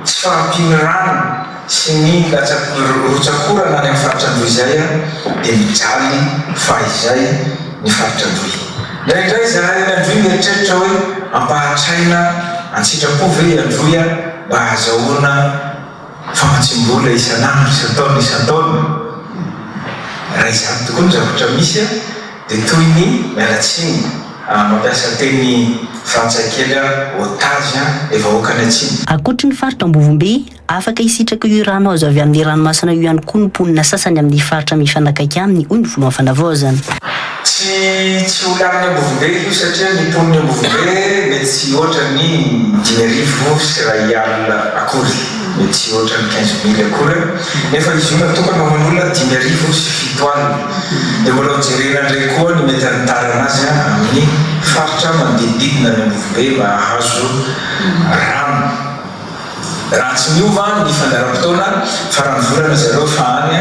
tsy fahampian'ny rano sy ny rotsak'orana any amin'ny faritra Androy izay dia mijaly fahizay ny faritra Androy. Indraindray izahay any Androy mieritreritra hoe ampahatraina an-tsitrapo ve i Androy mba hahazahoana Famatsiam-bola isan'andro, isan-taona, isan-taona. Raha izany tokoa no zavatra misy dia toy ny, miala tsiny, mampiasa teny frantsay kely aho, otage ilay vahoaka any atsimo. Ankoatry ny faritra Ambovombe, afaka hisitraka io rano azo avy amin'ny ranomasina io ihany koa ny mponina sasany amin'ny faritra mifanakaiky aminy, hoy ny filohan'ny Fanavaozana. Tsy tsy ho lanin'ny Ambovombe io satria ny mponin'ny Ambovombe mety tsy hihoatra ny 1050 akory, mety tsy hihoatra ny 15 mille akory nefa izy io natokana ho an'olona 7500. Dia mbola ho jerena indray koa ny mety hanitarana azy amin'ny faritra manodidididina ny Ambovombe mba hahazo rano. Raha tsy miova ny fandaharam-potoana, faran'ny volana zareo fa any,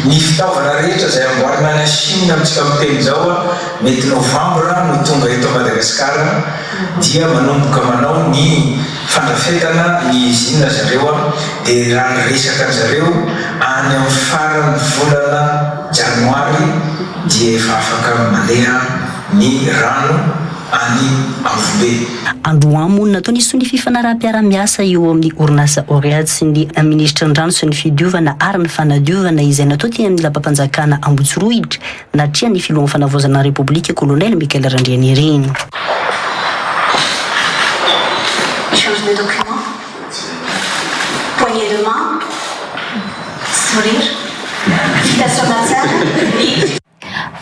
ny fitaovana rehetra izay amboarina any Chine amintsika miteny izao mety novambra no tonga eto Madagascar dia manomboka manao ny fandrafetana ny usine zareo dia raha ny resaka an-zareo any amin'ny faran'ny volana janoary dia efa afaka mandeha ny rano any Ambovombe. Androany moa no natao ny sonia fifanaraham-piarahamiasa eo amin'ny orinasa Oread sy ny minisitry ny rano sy ny fidiovana ary ny fanadiovana izay natao teny amin'ny lapam-panjakana Ambohitsirohitra natrehan'ny filohan'ny fanavaozana ny Repoblika Kolonely Michael Randrianirina. Chose de document, poignée de main, sourire, vita soamatsara.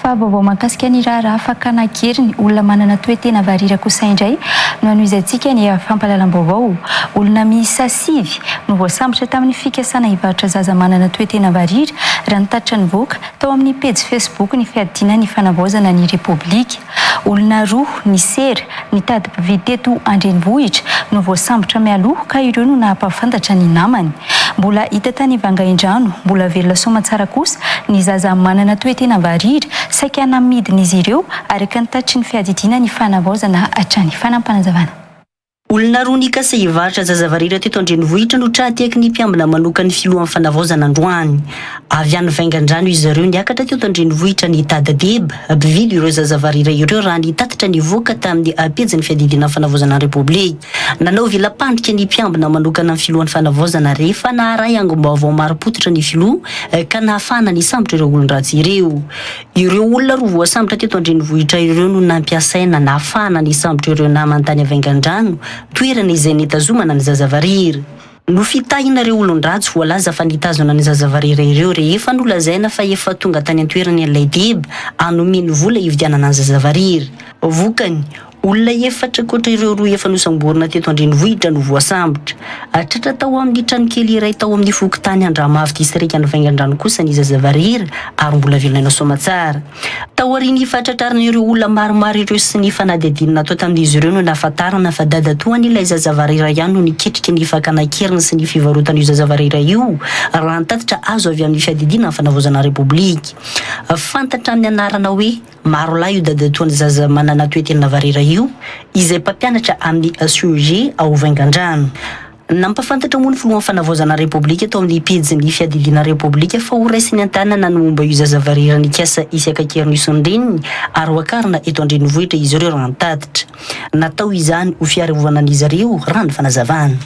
Fa vaovao mahakasika ny raharaha fakana an-keriny olona manana toe-tena varira kosa indray no hanohizantsika ny fampahalalam-baovao. Olona miisa sivy no voasambotra tamin'ny fikasana hivarotra zaza manana toe-tena varira, raha ny tatitra nivoaka tao amin'ny pejy Facebook ny fiadiana ny fanavaozana ny Repoblika. Olona roa nisera nitady mpividy teto an-drenivohitra no voasambotra mialoha ka ireo no nahampahafantatra ny namany. Mbola hita tany Vangaindrano, mbola velona soamantsara kosa ny zaza manana toe-tena varira saika namidin'izy ireo araka ny tatitry ny fiadidiana ny fanavaozana hatrany. Fanampinazavana. Olona roa nikasa hivarotra zaza varira teto an-drenivohitra no tra-tehaky ny mpiambina manokan'ny filohan'ny fanavaozana androany. Avy any Vaingandrano izy ireo niakatra teto an-drenivohitra nitady deba, mpividy ireo zaza varira ireo raha ny tatitra nivoaka tamin'ny pejin'ny fiadidiana ny fanavaozana ny Repoblika. Nanao vela-pandrika ny mpiambina manokana ny filohan'ny fanavaozana rehefa naharay angom-baovao marim-pototra ny filoha ka nahafahana nisambotra ireo olon-dratsy ireo. Ireo olona roa voasambotra teto an-drenivohitra ireo no nampiasaina nahafahana nisambotra ireo namany tany Avaingandrano, toerana izay nitazomana ny zaza varira. Nofitahina ireo olon-dratsy voalaza fa nitazona ny zaza varira ireo rehefa nolazaina fa efa tonga tany an-toerana ilay deba hanome ny vola hividianana ny zaza varira. Vokany, Olona efatra ankoatra ireo roa efa nosamborina teto an-drenivohitra no voasambotra. Tratra tao amin'ny tranokely iray tao amin'ny fokontany Andramavo distrikan'i Vaingandrano kosa ny zazavarira ary mbola velona aina soamatsara. Taorian'ny fahatratrarana ireo olona maromaro ireo sy ny fanadihadiana natao tamin'izy ireo no nahafantarana fa dadatoan'ilay zazavarira ihany no niketrika ny fakana an-keriny sy ny fivarotana io zazavarira io raha ny tatitra azo avy amin'ny fiadidiana ny fanavaozana ny Repoblika. Fantatra amin'ny anarana hoe. Marolahy io dadatoan'ny zaza manana toe-tena varira io, izay mpampianatra amin'ny CEG ao Vaingandrano. Nampahafantatra moa ny filohan'ny fanavaozana Repoblika tao amin'ny pejin'ny fiadidiana Repoblika fa ho raisiny an-tanana ny momba io zaza varira nikasa hisy haka an-keriny io sy ny reniny ary ho akarina eto an-drenivohitra izy ireo raha ny tatitra. Natao izany ho fiarovana an'izy ireo, raha ny fanazavana.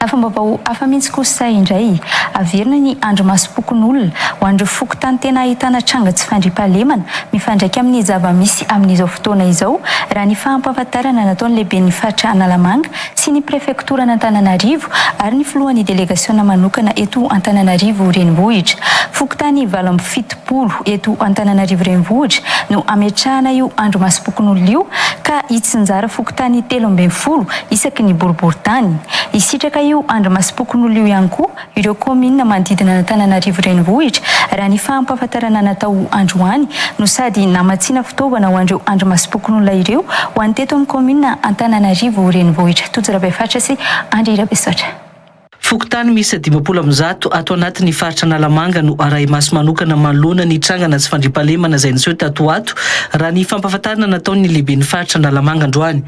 Lafim-baovao hafa mihitsy kosa indray, averina ny andrimasom-pokonolona ho an'ireo fokontany tena ahitana tranga tsy fandriampahalemana mifandraika amin'ny zava-misy amin'izao fotoana izao, raha ny fampahafantarana nataon'ny lehiben'ny faritra Analamanga sy ny prefektoran'Antananarivo ary ny filohan'ny delegasiona manokana eto Antananarivo Renivohitra. Fokontany 78 eto Antananarivo Renivohitra no ametrahana io andrimasom-pokonolona io ka hitsinjara fokontany 13 isaky ny boriborintany. Hisitraka io andrimasom-pokonolona io ihany koa ireo kaominina manodidina an'Antananarivo Renivohitra, raha ny fampahafantarana natao androany no sady namatsiana fitaovana ho an'ireo andrimasom-pokonolona ireo ho an'ny teto amin'ny kaominina Antananarivo Renivohitra. Tojo Rabefaritra sy Andry Rabesaotra. Fokontany miisa 150 ato anatin'ny faritra Analamanga no arahi-maso manokana manoloana ny trangana tsy fandriampahalemana izay niseho tato ho ato, raha ny fampahafantarana nataon'ny lehiben'ny faritra Analamanga androany.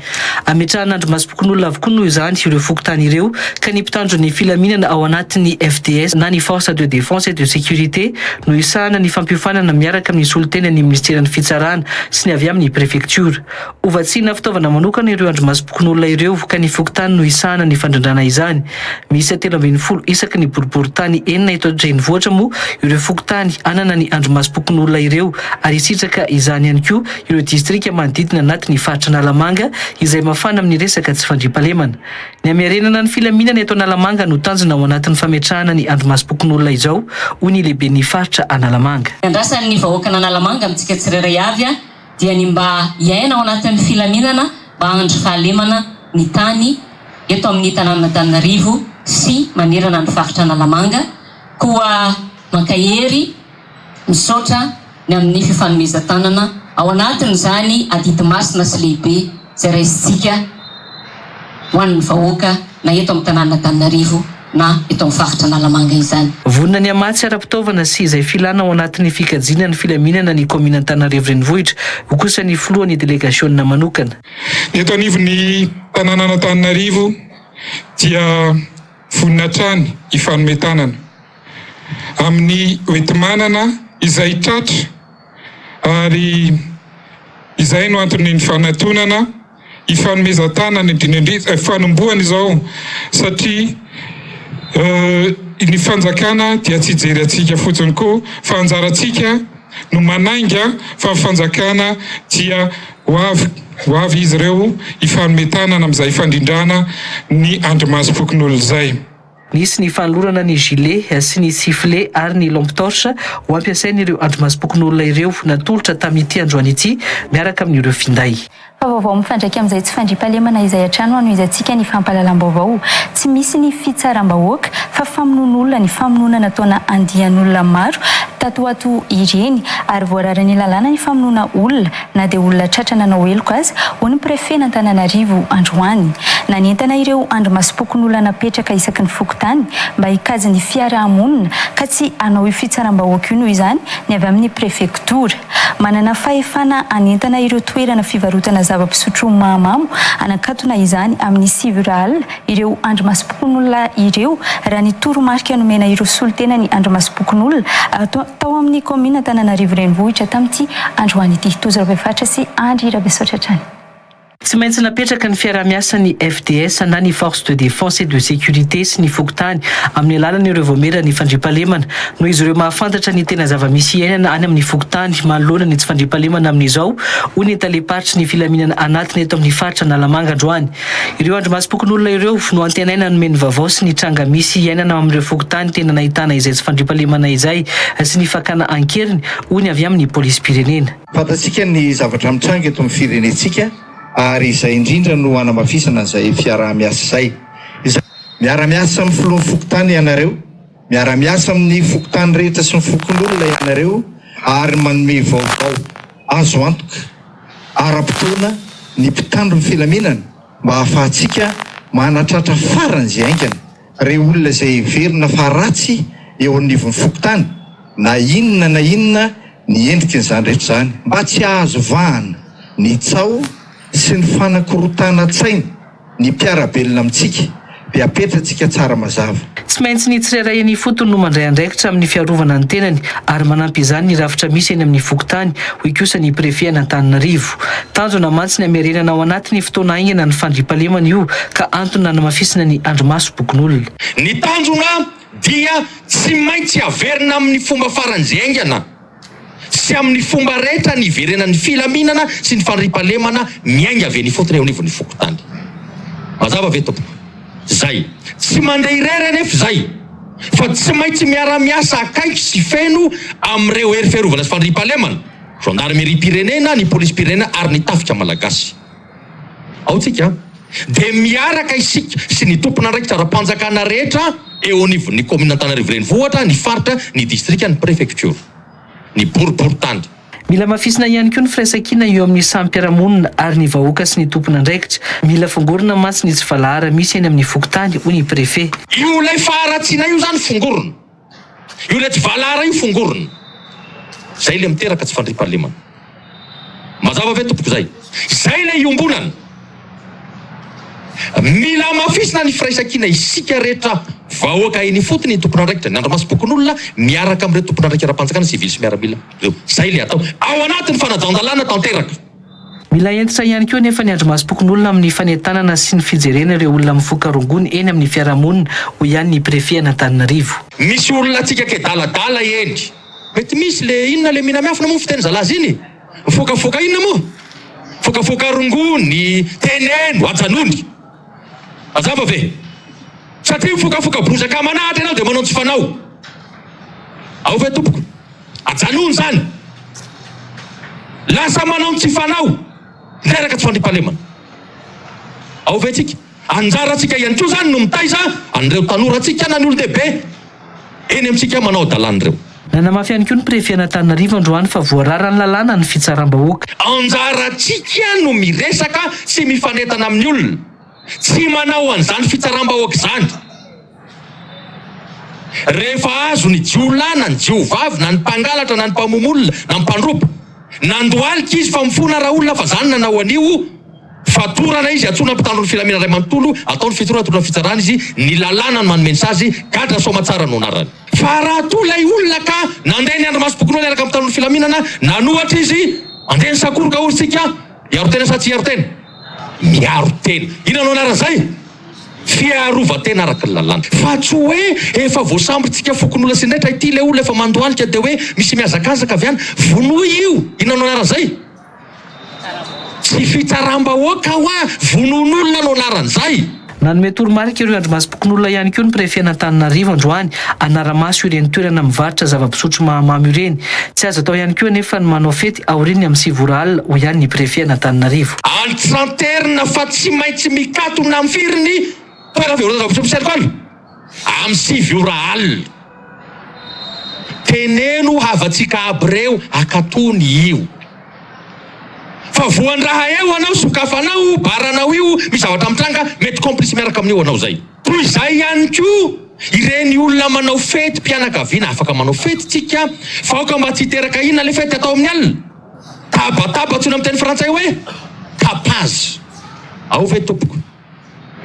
Ametrahana andrimasom-pokonolona avokoa noho izany ireo fokontany ireo ka ny mpitandro ny filaminana ao anatin'ny FDS na ny Force de Défense et de Sécurité no hisahana ny fampiofanana miaraka amin'ny solontenan'ny minisiteran'ny Fitsarana sy ny avy amin'ny prefektiora. Hovatsiana fitaovana manokana ireo andrimasom-pokonolona ireo ka ny fokontany no hisahana ny fandrindrana izany. Miisa 13 isaky ny boriborintany enina eto an-drenivohitra moa ireo fokontany hanana ny andrimasom-pokonolona ireo ary hisitraka izany ihany koa ireo distrika manodidina anatin'ny faritra Analamanga izay mafana amin'ny resaka tsy fandriampahalemana. Ny hamerenana ny filaminana eto Analamanga no tanjona ao anatin'ny fametrahana ny andrimasom-pokonolona izao, hoy ny lehiben'ny faritra Analamanga. Ny andrasan'ny vahoakan'Analamanga amintsika tsirairay avy dia ny mba hiaina ao anatin'ny filaminana mba handry fahalemana ny tany eto amin'ny tanànan'Antananarivo sy manerana ny faritra Analamanga. Koa mankahery, misaotra ny amin'ny fifanomezan-tanana ao anatin'izany adidy masina sy lehibe izay raisintsika ho an'ny vahoaka na eto amin'ny tanànan'Antananarivo na eto amin'ny faritra Analamanga izany. Vonona ny hamatsy ara-pitaovana sy izay filana ao anatin'ny fikajiana ny filaminana ny kaominina Antananarivo Renivohitra, hoy kosa ny filohan'ny delegasiona manokana. Ny eto anivon'ny tanànan'Antananarivo dia vonona hatrany hifanome tanana amin'ny hoenti-manana izay tratra ary izay no antony ny fanatonana hifanomezan-tanana indrindra indrindra fanombohana izao satria ny fanjakana dia tsy hijery antsika fotsiny koa fa anjarantsika no manainga fa ny fanjakana dia ho avy ho avy izy ireo hifanome tanana amin'izay fandrindrana ny andrimasom-pokonolona izay. Nisy ny fanolorana ny gilet sy ny sifflet ary ny lampe torche ho ampiasain'ireo andrimasom-pokonolona ireo natolotra tamin'ity androany ity miaraka amin'ireo finday. Fa vaovao mifandraika amin'izay tsy fandriampahalemana izay hatrany no hanohizantsika ny fampahalalam-baovao. Tsy misy ny fitsaram-bahoaka fa famonoan'olona ny famonoana nataona andian'olona maro tato ho ato ireny ary voararan'ny lalàna ny famonoana olona na dia olona tratra nanao heloka aza, hoy ny prefet-n'Antananarivo androany. Nanentana ireo andrimasom-pokonolona napetraka isaky ny fokontany mba hikajy ny fiaraha-monina ka tsy hanao io fitsaram-bahoaka io noho izany ny avy amin'ny prefektora. Manana fahefana hanentana ireo toerana fivarotana zava-pisotro mahamamo hanakatona izany amin'ny sivy ora alina ireo andrimasom-pokonolona ireo raha ny toromarika nomena ireo solontenan'ny andrimasom-pokonolona tao amin'ny kaominina Antananarivo Renivohitra tamin'ity androany ity. Tojo Rabefaritra sy Andry Rabesaotra hatrany. Tsy maintsy napetraka ny fiaraha-miasan'ny FDS na ny Force de Défense et de Sécurité sy ny fokontany amin'ny alalan'ireo vaomieran'ny fandriampahalemana noho izy ireo mahafantatra ny tena zava-misy iainana any amin'ny fokontany manoloana ny tsy fandriampahalemana amin'izao, hoy ny talem-paritry ny filaminana anatiny eto amin'ny faritra Analamanga androany. Ireo andrimasom-pokonolona ireo no antenaina hanome ny vaovao sy ny tranga misy iainana ao amin'ireo fokontany tena nahitana izay tsy fandriampahalemana izay sy ny fakana an-keriny, hoy ny avy amin'ny polisim-pirenena. Fantatsika ny zavatra mitranga eto amin'ny firenentsika ary izay indrindra no hanamafisana an'izay fiaraha-miasa izay. Miara-miasa amin'ny filohan'ny fokontany ianareo, miara-miasa amin'ny fokontany rehetra sy ny fokonolona ianareo ary manome vaovao azo antoka ara-potoana ny mpitandro ny filaminana mba hahafahantsika manatratra faran'izay haingana ireo olona izay heverina fa ratsy eo anivon'ny fokontany na inona na inona ny endrikin'izany rehetra izany mba tsy hahazo vahana ny tsaho sy ny fanakorontanan-tsaina ny mpiara-belona amintsika. Dia apetratsika tsara mazava. Tsy maintsy ny tsirairay eny ifotony no mandray andraikitra amin'ny fiarovana ny tenany ary manampy izany ny rafitra misy eny amin'ny fokontany, hoy kosa ny Préfet an'Antananarivo. Tanjona mantsy ny hamerenana ao anatin'ny fotoana haingana ny fandriampahalemana io ka antony nanamafisina ny andrimasom-pokonolona. Ny tanjona dia tsy maintsy averina amin'ny fomba faran'izay haingana. sy amin'ny fomba rehetra ny hiverenan'ny filaminana sy ny fandriampahalemana miainga avy eny ifotony eo anivon'ny fokontany. Mazava ve tompoko? Zay. Tsy mandeha irery anefa izay fa tsy maintsy miara-miasa akaiky sy feno amin'ireo hery fiarovana sy fandriampahalemana, gendarmeriam-pirenena, ny polisim-pirenena ary ny tafika malagasy. Ao tsika dia miaraka isika sy ny tompon'andraikitra ara-panjakana rehetra eo anivon'ny kaominina Antananarivo Renivohitra, ny faritra, ny distrika, ny prefektiora, ny boriborintany. Mila hamafisina ihany koa ny firaisankina eo amin'ny samy mpiara-monina ary ny vahoaka sy ny tompon'andraikitra. Mila fongorina mantsy ny tsy valahara misy eny amin'ny fokontany, hoy ny prefe. Io ilay faharatsiana io izany fongorina. Io ilay tsy valahara io fongorina. Izay ilay miteraka tsy fandriampahalemana. Mazava ve tompoko izay? Izay ilay iombonana. Mila hamafisina ny firaisankina isika rehetra vahoaka eny ifotony, ny tompon'andraikitra, ny andrimasom-pokonolona miaraka amin'ireo tompon'andraikitra ara-panjakana sivily sy miaramila ireo. Izay ilay atao ao anatin'ny fanajan-dalàna tanteraka. Mila hentitra ihany koa anefa ny andrimasom-pokonolona amin'ny fanentanana sy ny fijerena ireo olona mifoka rongony eny amin'ny fiarahamonina, hoy ihany ny Préfet an'Antananarivo. Misy olona antsika kedaladala eny. Mety misy le inona le miana-miafina moa fiteny zalazy iny? Mifokafoka inona moa? Mifokafoka rongony, teneno, ajanony. Mazava ve? Satria mifokafoka bozaka aman'ahitra ianao dia manao tsy fanao. Ao ve tompoko? Ajanony izany. Lasa manao ny tsy fanao, miteraka tsy fandriampahalemana. Ao ve tsika? Anjarantsika ihany koa izany no mitaiza an'ireo tanorantsika na ny olon-dehibe eny amintsika manao hadalana ireo. Nanamafy ihany koa ny Préfet an'Antananarivo androany fa voararan'ny lalàna ny fitsaram-bahoaka. Anjarantsika no miresaka sy mifanentana amin'ny olona. Tsy manao an'izany fitsaram-bahoaka izany. Rehefa azo ny jiolahy na ny jiovavy na ny mpangalatra na ny mpamono olona na ny mpandroba, nandohalika izy fa mifona raolona fa zany nanao an'io, fatorana izy, antsoina mpitandro ny filaminana iray manontolo, atao ny fitoriana, atolotra ny fitsarana izy, ny lalàna no manome ny sazy, gadra soamatsara no anarany. Fa raha toa ilay olona ka nandeha ny andrimasom-pokonolona niaraka amin'ny mpitandro ny filaminana, nanohatra izy, andeha nisakoroka hoy isika, hiaro tena sa tsy hiaro tena? Miaro tena. Inona no anaran'izay? Fiarovan-tena araka ny lalàna. Fa tsy hoe efa voasambotsika fokonolona sy ny rehetra ity ilay olona efa mandohalika dia hoe misy mihazakazaka avy any. Vonoy io! Inona no anaran'izay? Tsy fitsaram-bahoaka hoa! Vonoin'olona no anaran'izay! Nanome toromarika ireo andrimasom-pokonolona ihany koa ny prefen'Antananarivo androany hanara-maso ireny toerana mivarotra zava-pisotro mahamamo ireny. Tsy azo atao ihany koa anefa ny manao fety aorian'ny amin'ny 9 ora alina, hoy ihany ny prefe an'Antananarivo. Antranterina fa tsy maintsy mikatona amin'ny firy ny toerana fivarotana zava-pisotro misy alikaola? Amin'ny 9 ora alina. Teneno havantsika aby reo akatony io. Fa voan-draha eo anao, sokafanao, baranao io, misy zavatra mitranga, mety complice miaraka amin'io anao zay. Toy izay ihany koa ireny olona manao fety mpianakaviana, afaka manao fety tsika fa aoka mba tsy hiteraka inona le fety atao amin'ny alina? Tabataba antsoina amin'ny teny frantsay hoe tapage. Ao ve tompoko?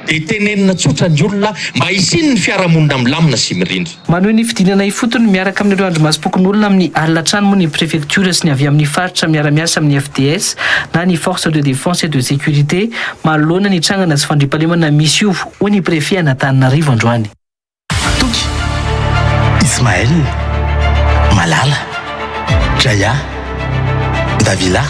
Dia tenenina tsotra ny olona mba hisian'ny fiarahamonina milamina sy mirindra. Manohy ny fidinana ifotony miaraka amin'ireo andrimasom-pokonolona amin'ny alina hatrany moa ny prefektiora sy ny avy amin'ny faritra miara-miasa amin'ny FDS na ny Force de Défense et de Sécurité manoloana ny trangana tsy fandriampahalemana misy io, hoy ny prefe an'Antananarivo androany. Toky, Ismaël, Malala, Jaya, Davila.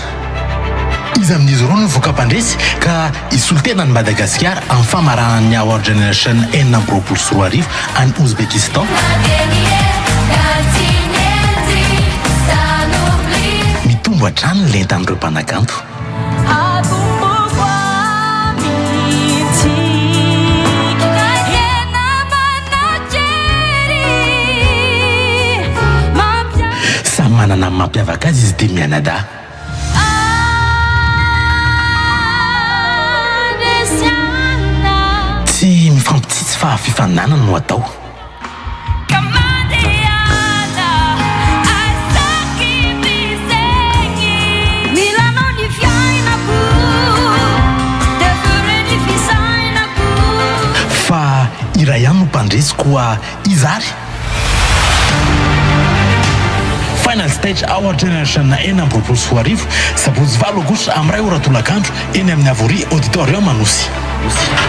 Iza amin'izy ireo no voka-mpandresy ka hisolo tena an'i Madagasikara amin'ny famaranana ny Award Generation 2026 any Ouzbékistan? Mitombo hatrany ny lentan'ireo mpanakanto. Samy manana ny mampiavaka azy izy dimy mianadahy. Tsy mifampitsitsy fa fifaninanana no atao. Fa. no mpandresy koa iza ary? Final Stage Our Generation 2026, sabotsy valo aogositra amin'ny iray ora tolakandro eny amin'ny Havoria Auditorium Anosy.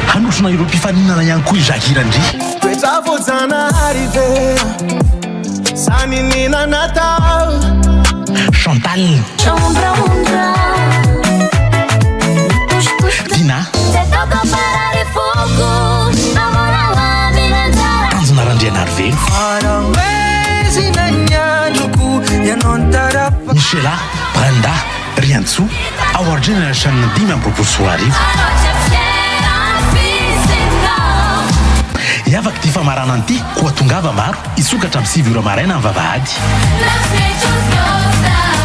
Hanotrona ireo mpifaninana ihany koa i Jacques Randria. Toetra voajanahary ve sa niniana natao? Chantal. Dina. Tanjona Randrianarivelo. Michela, Brenda, Riantsoa, Our Generation 2025. Hiavaka ity famaranana ity koa tongava maro hisokatra amin'ny sivy ora maraina ny vavahady.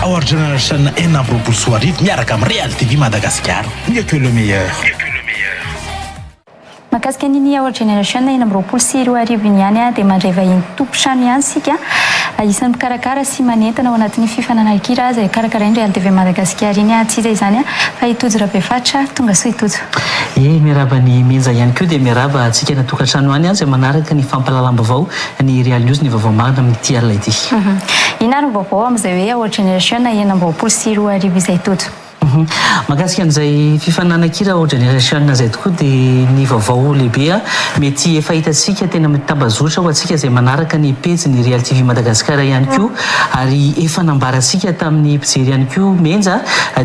Our Generation 2026 miaraka amin'ny Real TV Madagasikara. Mieux que le meilleur. Mahakasika an'iny Our Generation 2026 iny ihany dia mandray vahiny tompon-trano ihany isika. Isan'ny mpikarakara sy manentana ao anatin'ny fifananahan-kira izay karakarain'ny Real TV Madagasikara iny. Tsy iza izany fa i Tojo Rabefaritra. Tonga soa i Tojo. Ye, miarahaba an'i Menja ihany koa dia miarahaba antsika any an-tokantrano any izay manaraka ny fampahalalam-baovao ny Real News ny vaovao marina amin'ity alina ity. Inona ary ny vaovao amin'izay hoe Our Generation 2026 izay Tojo? Mahakasika an'izay fifaninanan-kira Our Generation izay tokoa dia ny vaovao lehibe mety efa hitantsika teny amin'ny tambazotra ho antsika izay manaraka ny pejin'ny Real TV Madagascar ihany koa ary efa nambarantsika tamin'ny mpijery ihany koa Menja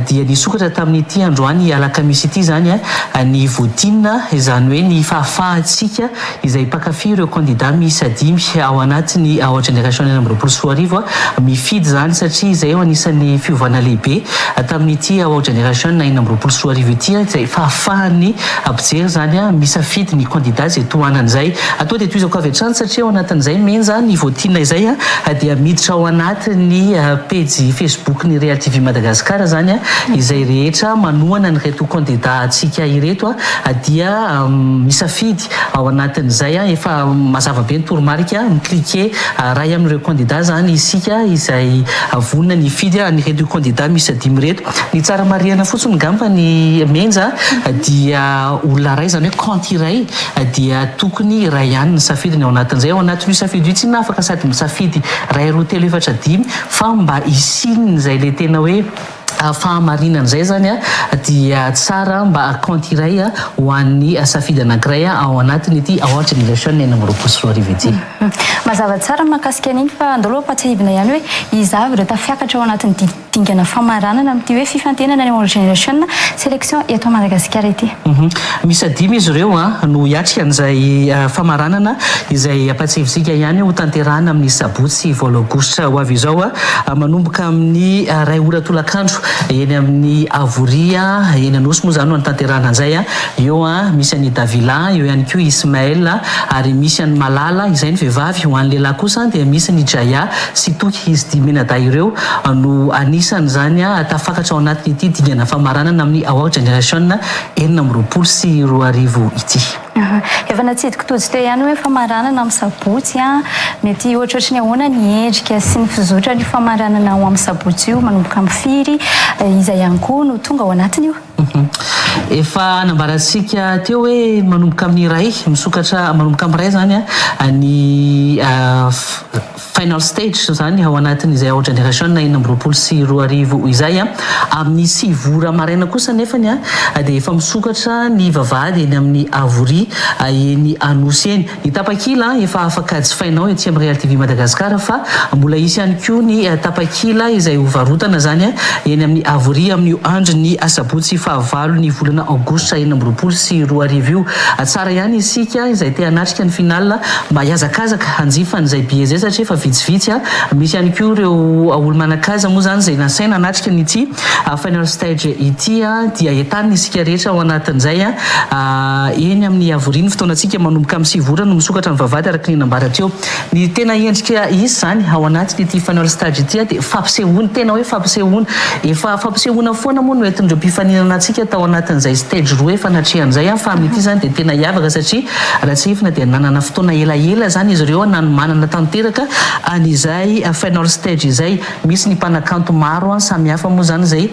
dia nisokatra tamin'ity androany alakamisy ity izany ny voting izany hoe ny fahafahantsika izay mpankafy ireo kandida miisa dimy ao anatin'ny Our Generation 2026 mifidy izany satria izay eo anisan'ny fiovana lehibe tamin'ity Our Generation 2026 ity izay fahafahan'ny mpijery izany misafidy ny kandida izay tohanany izay. Atoa dia tohizako avy hatrany satria ao anatin'izay Menja ny voting izay dia miditra ao anatin'ny pejy Facebook ny Real TV Madagascar izany izay rehetra manohana an'ireto kandida antsika ireto dia misafidy Ao anatin'izay, efa mazava be ny toromarika, mi-cliquer iray amin'ireo kandida izany isika izay vonona ny hifidy an'ireto kandida miisa dimy ireto. Ny tsara marihana fotsiny angamba ny Menja dia olona iray, izany hoe compte iray dia tokony iray ihany ny safidiny ao anatin'izay. Ao anatin'io safidy io tsinona afaka sady misafidy iray, roa, telo, efatra, dimy fa mba hisian'izay ilay tena hoe Fahamarinana izay izany dia tsara mba compte iray ho an'ny safidy anankiray ao anatin'ity Our Generation 2026 ity. Mazava tsara ny mahakasika an'iny fa andao aloha ampahatsiahivina ihany hoe iza avy ireo tafiakatra ao anatin'ny dingana famaranana amin'ity hoe fifantenana ny Our Generation Selection eto Madagasikara ity. Miisa dimy izy ireo no hiatrika an'izay famaranana izay ampahatsiahivintsika ihany hotanterahina amin'ny sabotsy valo aogositra ho avy izao. Manomboka amin'ny iray ora tolakandro eny amin'ny Avoria, eny Anosy moa izany no hanatanterahana an'izay. Eo misy an'i Davila, eo ihany koa Ismaël ary misy an'i Malala, izay ny vehivavy. Ho an'ny lehilahy kosa dia misy ny Jaya sy Toky. Izy dimy mianadahy ireo no anisan'izany tafakatra ao anatin'ity dingana famaranana amin'ny Our Generation 2026 ity. Efa natsidiko Tojo teo ihany hoe famaranana amin'ny sabotsy an, mety ohatrohatry ny ahoana ny endrika sy ny fizotran'io famaranana ho amin'ny sabotsy io, manomboka amin'ny firy, iza ihany koa no tonga ao anatin'io? Efa nambarantsika teo hoe manomboka amin'ny iray, misokatra manomboka amin'ny iray izany ny Final stage izany ao anatin'izay Our Generation 2026 izay. Amin'ny sivy ora maraina kosa anefany dia efa misokatra ny vavahady eny amin'ny Avoria eny Anosy eny. Ny tapakila efa afaka jifainao ety amin'ny Real TV Madagascar fa mbola hisy ihany koa ny tapakila izay ho varotana izany eny amin'ny Avoria amin'io andron'ny asabotsy fahavalo ny volana aogositra 2026 io. Tsara ihany isika izay te hanatrika ny final Mba hihazakazaka hanjifa an'izay billet izay satria efa vitsivitsy a! Misy ihany koa ireo olo-manan-kaja moa izany izay nasaina hanatrika an'ity final stage ity a! Dia entanina isika rehetra ao anatin'izay a! Eny amin'ny Iavoria ny fotoanantsika manomboka amin'ny sivy ora no misokatra ny vavahady araka ny nambara teo. Ny tena endrika hisy izany ao anatin'ity final stage ity dia fampisehoana, tena hoe fampisehoana. Efa fampisehoana foana moa no entin'ireo mpifaninana antsika tao anatin'izay stage roa efa natrehana izay fa amin'ity izany dia tena hiavaka satria Raha tsiahivina dia nanana fotoana elaela izany izy ireo nanomanana tanteraka an'izay final stage izay. Misy ny mpanakanto maro samihafa moa izany izay.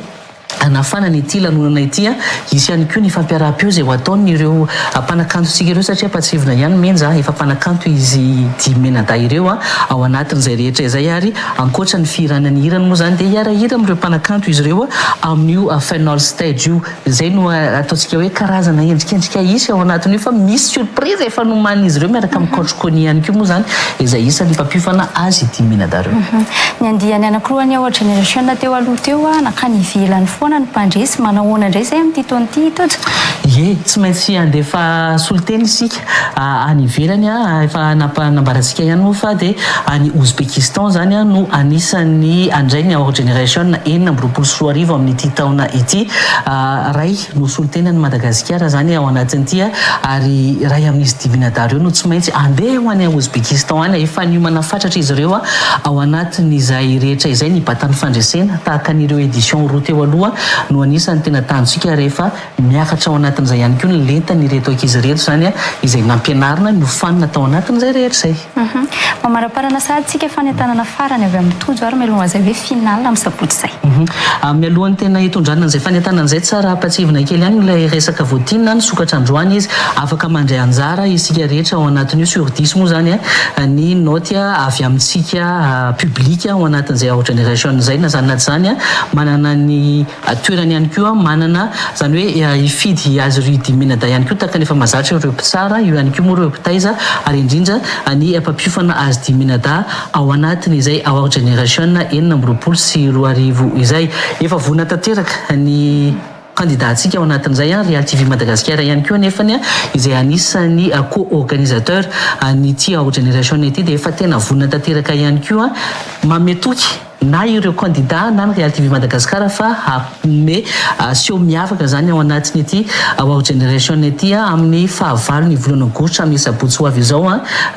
Hanafanana ity lanonana ity, hisy ihany koa ny fampiaraham-peo izay ho ataon'ireo mpanakantontsika ireo satria ampahatsiahivina ihany Menja efa mpanakanto izy dimy mianadahy ireo ao anatin'izay rehetra izay ary ankoatra ny fihirana ny hirany moa izany dia hiara-hira amin'ireo mpanakanto izy ireo amin'io final stage io. Izay no ataontsika hoe karazana endrikendrika hisy ao anatin'io fa misy surprise efa nomanin'izy ireo miaraka amin'ny coach Connie ihany koa moa izany izay isan'ny mpampiofana azy ity mianadahy ireo. Ny andiany anankiroa an'i Our Generation teo aloha teo nankany ivelany foana ny mpandresy, manao ahoana indray izay amin'ity taona ity Tojo? Ie, tsy maintsy handefa solontena isika any ivelany, efa nambarantsika ihany moa fa dia any Ouzbékistan izany no anisan'ny handray ny Our Generation 2026 amin'ity taona ity. Iray no solontenan'i Madagasikara izany ao anatin'ity ary iray amin'izy dimy mianadahy ireo no tsy maintsy handeha ho any Ouzbékistan any. Efa niomana fatratra izy ireo ao anatin'izay rehetra izay nibata ny fandresena tahaka an'ireo édition roa teo aloha no anisan'ny tena tanjontsika rehefa Miakatra ao anatin'izay ihany koa ny lentan'ireto ankizy ireto izany izay nampianarina, nofanina tao anatin'izay rehetra izay. Mamaraparana sahady tsika fanentanana farany avy amin'ny Tojo ary mialohan'izay hoe finale amin'ny sabotsy izay. Mialohan'ny tena hitondrana an'izay fanentanana izay tsara hampatsiahivina kely ihany ilay resaka voatinina, nisokatra androany izy, afaka mandray anjara isika rehetra ao anatin'io, sur dix moa izany ny naoty avy amintsika public ao anatin'izay Our Generation izay, na izany na tsy izany manana ny Toerany ihany koa manana, izany hoe hifidy azy ireo Dimenada ihany koa tahaka ny efa mahazatra ireo mpitsara, eo ihany koa moa ireo mpitaiza ary indrindra ny mpampiofana azy Dimenada ao anatin'izay Our Generation 2026 izay. Efa vonona tanteraka ny kandida-ntsika ao anatin'izay, Real TV Madagasikara ihany koa anefany izay anisan'ny co-organisateur an'ity Our Generation ity dia efa tena vonona tanteraka ihany koa manome toky na ireo kandida na ny Real TV Madagascar fa hanome seho miavaka izany ao anatin'ity Our Generation ity amin'ny fahavalo ny volana aogositra amin'ny sabotsy ho avy izao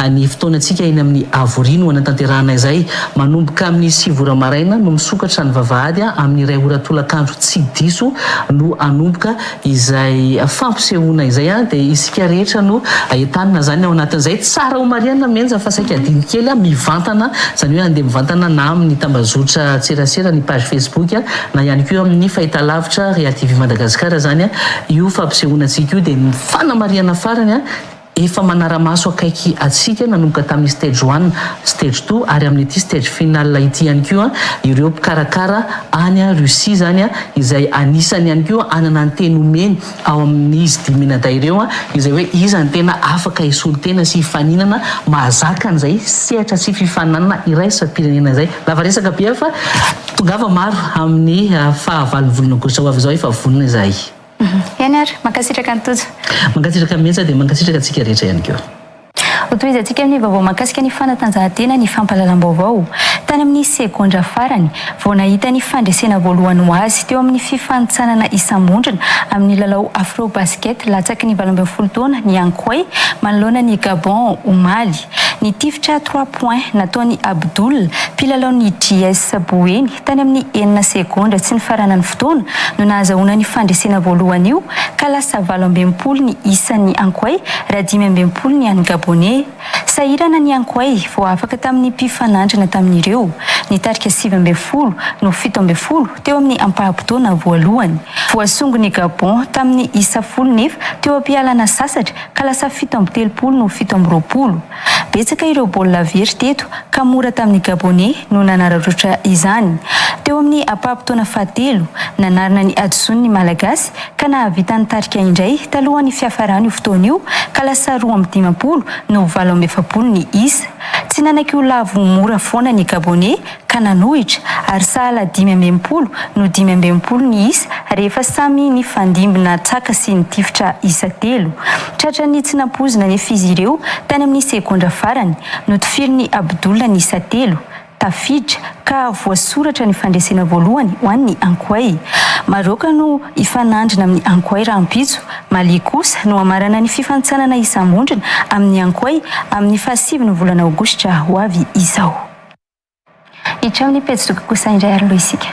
ny fotoanantsika eny amin'ny Havoria no hanatanterahana izay. Manomboka amin'ny sivy ora maraina no misokatra ny vavahady amin'ny iray ora tolakandro tsy diso no hanomboka Izay fampisehoana izay dia isika rehetra no entanina izany ao anatin'izay. Tsara ho marihana Menja fa saika adino kely mivantana, izany hoe handeha mivantana na amin'ny tambazotra tserasera ny page Facebook na ihany koa amin'ny fahitalavitra Real TV Madagascar izany io fampisehoana antsika io dia ny fanamarihana farany Efa manara-maso akaiky antsika nanomboka tamin'ny stage one, stage two ary amin'ity stage final ity ihany koa ireo mpikarakara any Russie izany izay anisany ihany koa hanana ny teny omeny ao amin'izy dimy mianadahy ireo izay hoe iza no tena afaka hisolo tena sy hifaninana mahazaka an'izay sehatra sy fifaninanana iraisam-pirenena izay. Lava resaka be aho fa tongava maro amin'ny faha valon'ny volana aogositra ho avy izao efa vonona izahay. Eny ary, mankasitraka an'i Tojo. Mankasitraka Menja dia mankasitraka antsika rehetra ihany koa. Hotohizantsika amin'ny vaovao mahakasika ny fanatanjahantena ny fampahalalam-baovao. Tany amin'ny segondra farany, vao nahita ny fandresena voalohany ho azy teo amin'ny fifanintsanana isam-bondrona amin'ny lalao Afro-basket latsaky ny 18 taona ny Ankoay manoloana ny Gabon omaly. Nitifitra trois points nataon'i Abdoul, mpilalaon'ny JS Boeny, Tany amin'ny enina segondra tsy nifaranan'ny fotoana no nahazahoana ny fandresena voalohany io ka lasa 68 ny isan'ny Ankoay raha 65 ny an'ny Gaboney. Sahirana ny Ankoay vao afaka tamin'ny mpifanandrina tamin'ireo. Nitarika 19 no 17 teo amin'ny ampaham-potoana voalohany. Voasongon'i Gabon tamin'ny isa folo nefa teo am-pialana sasatra ka lasa 37 no 27. Betsaka ireo baolina very teto ka mora tamin'ny Gaboney no nanararaotra izany. Teo amin'ny ampaham-potoana fahatelo, nanarina ny hadisoany ny Malagasy ka nahavita nitarika indray talohan'ny fiafaran'io fotoana io ka lasa 52 no 48 ny isa. Tsy nanaiky ho lavo mora foana ny Gaboney ka nanohitra ary sahala 65 no 65 ny isa rehefa samy nifandimby natsaka sy nitifitra isa telo. Tratran'ny tsy nampoizina anefa izy ireo tany amin'ny segondra farany. Notifirin'i Abdoul ny isa telo, tafiditra, ka voasoratra ny fandresena voalohany ho an'ny Ankoay. Maroka no hifanandrina amin'ny Ankoay rahampitso. Mali kosa no hamarana ny fifanintsanana isam-bondrona amin'ny Ankoay amin'ny fahasivin'ny volana aogositra ho avy izao. Hiditra amin'ny pejy zoky kosa indray ary aloha isika.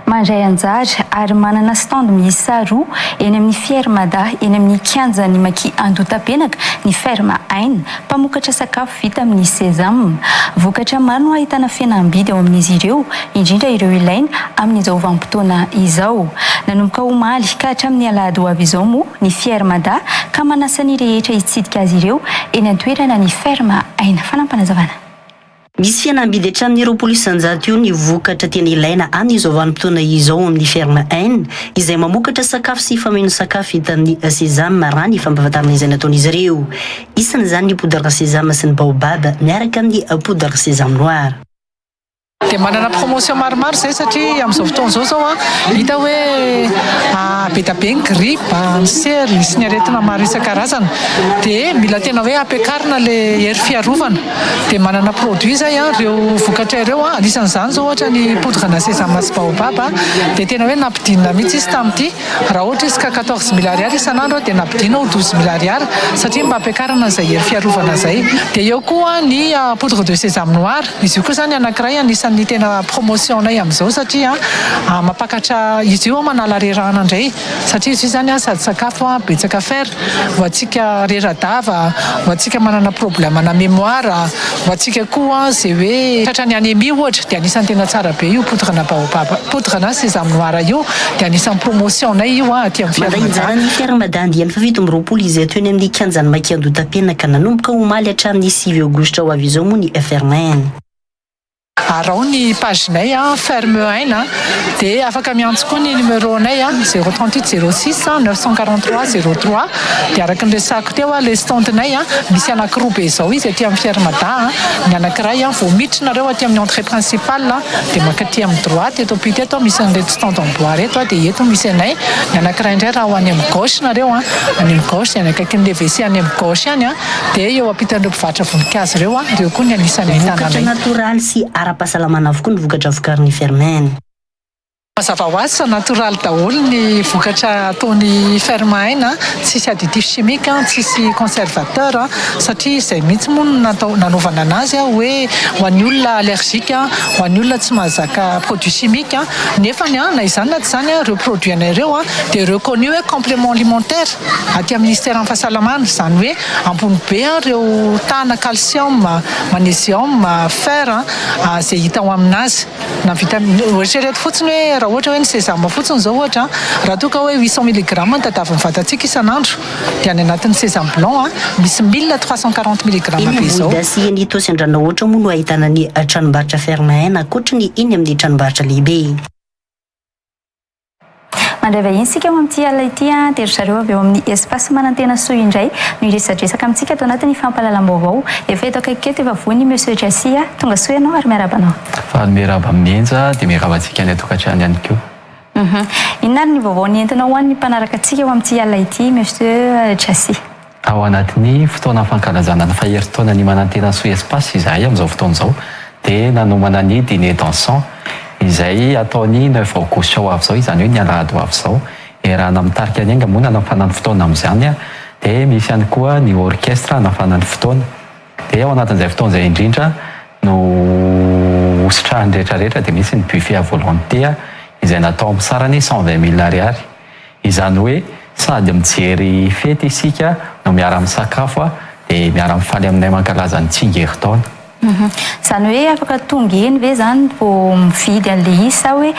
Mandray anjara ary manana stand miisa roa eny amin'ny Fier Mada eny amin'ny kianjan'ny Maki Andohatapenaka ny Ferme Aina, mpamokatra sakafo vita amin'ny sésame. Vokatra maro no ahitana fihenam-bidy ao amin'izy ireo, indrindra ireo ilaina amin'izao vanim-potoana izao. Nanomboka omaly ka hatramin'ny alahady ho avy izao moa ny Fier Mada ka manasa ny rehetra hitsidika azy ireo eny an-toerana ny Ferme Aina. Fanampinazavana. Misy fihenam-bidy hatramin'ny 20% eo ny vokatra tena ilaina amin'izao vanim-potoana izao amin'ny Ferme Aina, izay mamokatra sakafo sy fameno sakafo vita amin'ny sésame raha ny fampahafantarana izay nataon'izy ireo. Isan'izany ny poudre sésame sy ny baobab miaraka amin'ny poudre sésame noir. Dia manana promotion maromaro izay satria amin'izao fotoana izao izao hita hoe be dia be ny grippe, ny sery sy ny aretina maro isan-karazany. Dia mila tena hoe ampiakarina ilay hery fiarovana. Dia manana produit izay ireo vokatra ireo, anisan'izany izao ohatra ny poudre na sésame sy baobab dia tena hoe nampidinina mihitsy izy tamin'ity. Raha ohatra izy ka 14 000 ariary isan'andro dia nampidina ho 12 000 ariary satria mba ampiakarana an'izay hery fiarovana izay. Dia eo koa ny poudre de sésame noir, izy io koa izany anankiray anisan'ny tena promotion-nay amin'izao satria mampakatra, izy io manala rerahana indray satria izy io izany sady sakafo betsaka fer ho antsika rera-dava, ho antsika manana problème-na mémoire, ho antsika koa izay hoe tratran'ny anémie ohatra dia anisan'ny tena tsara be io poudre na baobab, poudre na sésame noir io dia anisan'ny promotion-nay io aty amin'ny Mandray Fiarimada. anjara ny Fiarimada andiany faha-27 izay atao eny amin'ny kianjan'i Maki Andohatapenaka nanomboka omaly hatramin'ny 9 aogositra ho avy izao moa ny Fermain. Araho ny page-nay Ferme Aina dia afaka miantso koa ny numéro-nay 0 38 06 943 03 dia araka ny resahako teo ilay stand-nay misy anankiroa be izao izy aty amin'ny Fiarimada, ny anankiray vao miditra nareo aty amin'ny entrée principale dia mankaty amin'ny droite eto ampita eto misy an'ireto stand en bois ireto dia eto misy anay, ny anankiray indray raha ho any amin'ny gauche nareo any amin'ny gauche dia any akaikin'ilay WC any amin'ny gauche any. Dia eo ampitan'ireo mpivarotra voninkazo ireo, ireo koa ny anisan'ny ahitana Vokatra anay. natoraly sy ara-pahasalamana avokoa ny vokatra vokarin'ny Ferme. Mazava ho azy fa natoraly daholo ny vokatra ataon'ny Ferme Aina, tsisy additif chimique, tsisy conservateur, satria izay mihitsy moa no natao nanaovana anazy hoe ho an'ny olona allergique, ho an'ny olona tsy mahazaka produit chimique, nefany na izany na tsy izany ireo produit anay ireo dia reconnu hoe complément alimentaire. Aty amin'ny minisiteran'ny fahasalamana, izany hoe ambony be ireo tahana calcium, magnésium, fer izay hita ao aminazy. Na vitamine, eritrereto fotsiny hoe raha ohatra hoe ny sésame fotsiny izao ohatra, raha toa ka hoe 800 milligrammes ny tadiavin'ny vatantsika isan'andro, dia any anatin'ny sésame blanc misy 1340 milligrammes Eny be izao. Ambohidahy sy eny Itaosy Andranoahoatra moa no ahitana ny tranombarotra Ferme Aina ankoatry ny eny amin'ny tranombarotra lehibe. Mandray vahiny isika ao amin'ity alina ity dia ry zareo avy ao amin'ny Espace Manantena Soa indray no hiresadresaka amintsika ato anatin'ny fampahalalam-baovao. Efa eto akaiky eto efa voa ny Monsieur Jassy. Tonga soa ianao ary miarahaba anao. Faly miarahaba amin'i Enja dia miarahaba antsika any an-tokantrano ihany koa. Inona ary ny vaovao nentinao ho an'ny mpanaraka antsika ao amin'ity alina ity Monsieur Jassy? Ao anatin'ny fotoana fankalazana ny faha-herintaonan'ny Manantena Soa Espace izahay amin'izao fotoana izao dia nanomana ny dîner dansant izay hatao ny neuf aogositra ho avy izao, izany hoe ny alahady ho avy izao. Iarahana amin'ny tarika Ny Ainga moa nanafana ny fotoana amin'izany dia misy ihany koa ny orchestre hanafana ny fotoana. Dia ao anatin'izay fotoana izay indrindra no hositrahan'ny rehetra rehetra dia misy ny buffet à volonté izay natao amin'ny sarany 120 000 ariary. Izany hoe sady mijery fety isika no miara-misakafo dia miara-mifaly aminay mankalaza ny tsingerin-taona. Izany hoe afaka tonga eny ve izany vao mividy an'ilay izy sa hoe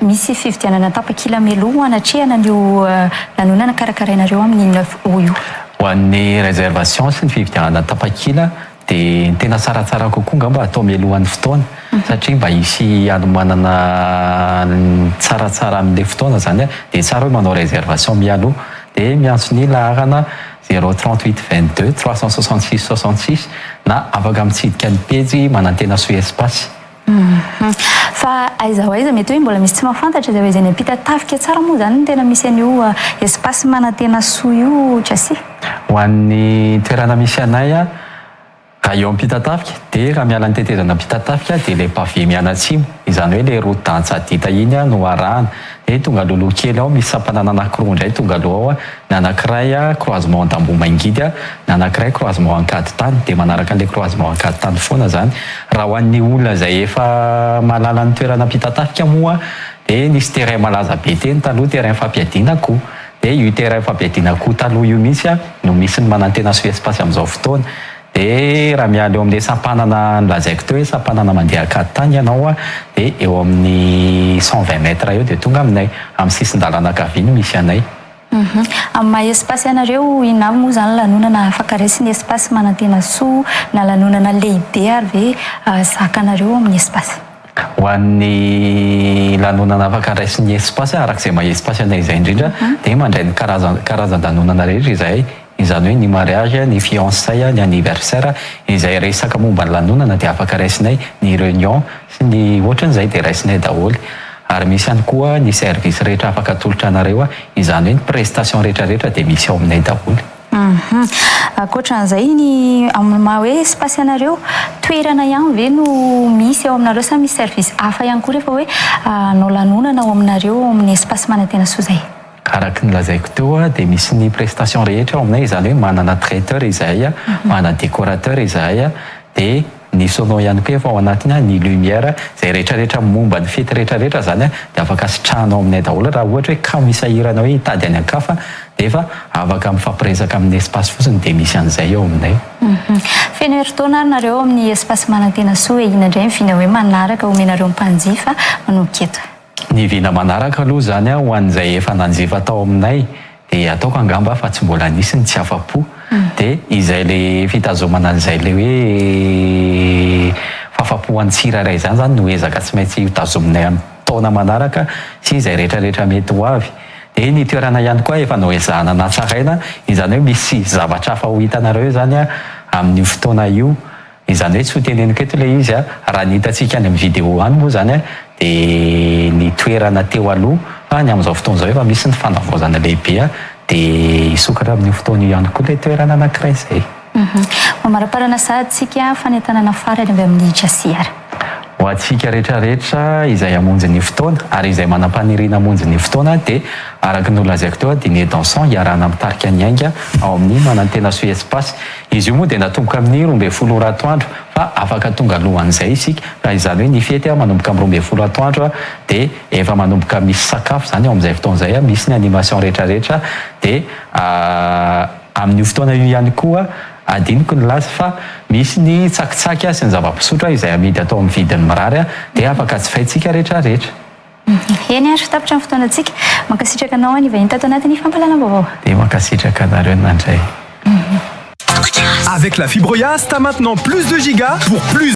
misy fividianana tapakila mialoha hanatrehana an'io lanonana karakarainareo amin'ny neuf août io? Ho an'ny réservation sy ny fividianana tapakila Dia ny tena tsaratsara kokoa angamba atao mialohan'ny fotoana satria mba hisy hanomanana ny tsaratsara amin'ilay fotoana izany dia tsara hoe manao réservation mialoha dia miantso ny laharana zéro 38 22 366 66 na afaka mitsidika ny pejy Manantenasoa Espace. Fa aiza ho aiza mety hoe mbola misy tsy mahafantatra izay ho aiza eny Ampitatafika tsara moa izany no tena misy an'io espace Manantenasoa io Jassy? Ho an'ny toerana misy anay raha eo Ampitatafika dia raha miala ny tetezana Ampitatafika dia ilay pavé mianatsimo, izany hoe ilay route d'Antsahadinta iny no arahana. Dia tonga alohaloha kely ao misy sampanana anankiroa indray tonga aloha ao, ny anankiray croisement d'Ambohimangidy, ny anankiray croisement Ankaditany, dia manaraka an'ilay croisement Ankaditany foana izany. Raha ho an'ny olona izay efa mahalala ny toerana Ampitatafika moa dia. Dia nisy terrain malaza be teny taloha, terrain fampiadiana akoho. Dia io terrain fampiadiana akoho taloha io mihitsy no misy ny Manantenasoa Espace amin'izao fotoana. Dia raha miala eo amin'ilay sampanana nolazaiko teo hoe sampanana mandeha Ankaditany ianao dia eo amin'ny 120 mètres eo dia tonga aminay. Amin'ny sisin-dalana ankavia no misy anay. Amin'ny maha espace anareo, inona avy moa izany lanonana afaka raisin'ny espace Manantenasoa na lanonana lehibe ary ve zakanareo ao amin'ny espace? Ho an'ny lanonana afaka raisin'ny espace, araka izay maha espace anay izay indrindra, dia mandray ny karazan karazan-danonana rehetra izahay, izany hoe ny mariage, ny fiançailles, ny anniversaire, izay resaka momba ny lanonana dia afaka raisinay, ny réunion sy ny ohatran'izay dia raisinay daholo. Ary misy ihany koa ny service rehetra afaka atolotra anareo, izany hoe ny prestation rehetra rehetra dia misy ao aminay daholo. Hum. Ankoatran'izay ny amin'ny maha hoe espace anareo, toerana ihany ve no misy ao aminareo sa misy service hafa ihany koa rehefa hoe hanao lanonana ao aminareo ao amin'ny espace Manantenasoa izay? Araka ny lazaiko teo dia misy ny prestation rehetra ao aminay, izany hoe manana traiteur izahay, manana décorateur izahay, dia ny sono ihany koa efa ao anatiny, ny lumière, izay rehetra rehetra momba ny fety rehetra rehetra izany dia afaka sitrahana ao aminay daholo raha ohatra hoe kamo hisahirana hoe hitady any an-kafa dia efa afaka mifampiresaka amin'ny espace fotsiny dia misy an'izay ao aminay. Feno herintaona ary nareo ao amin'ny espace Manantenasoa e, inona indray ny vina hoe manaraka omenareo mpanjifa manomboka eto? Ny vina manaraka aloha izany ho an'izay efa nanjifa tao aminay dia ataoko angamba fa tsy mbola nisy ny tsy afa-po dia izay le fitazomana an'izay le hoe fahafapo an'ny tsirairay izany izany no ezaka tsy maintsy hotazominay amin'ny taona manaraka sy izay rehetra rehetra mety ho avy. Dia ny toerana ihany koa efa noezahana natsaraina, izany hoe misy zavatra hafa ho hitanareo izany amin'io fotoana io. Izany hoe tsy ho teneniko eto ilay izy a, raha ny hitantsika any amin'ny vidéo any moa izany dia ny toerana teo aloha fa ny amin'izao fotoana izao efa misy ny fanavaozana lehibe dia hisokatra amin'io fotoana io ihany koa ilay toerana anankiray izay. Mamaraparana sahady tsika fanentanana farany avy amin'ny HCR. Ho antsika rehetra rehetra izay hamonjy ny fotoana ary izay manam-paniriana hamonjy ny fotoana dia araka ny nolazaiko teo dîner dansant hiarahana mitarika ny ainga ao amin'ny Manantenasoa Espace. Izy io moa dia natomboka amin'ny 12 ora atoandro fa afaka tonga alohan'izay isika fa izany hoe ny fety manomboka amin'ny 12 atoandro dia efa manomboka misy sakafo izany ao amin'izay fotoana izay, misy ny animation rehetra rehetra dia amin'io fotoana io ihany koa adinoko nilaza fa misy ny tsakitsaky sy ny zava-pisotro izay amidy atao amin'ny vidiny mirary dia afaka jifaintsika rehetra rehetra. Eny ary, tapitra ny fotoanantsika. Mankasitraka anao nivahiny tato anatin'ny fampahalalam-baovao. Dia mankasitraka anareo nandray. Avec la fibre Yas, t'as maintenant plus de gigas pour plus.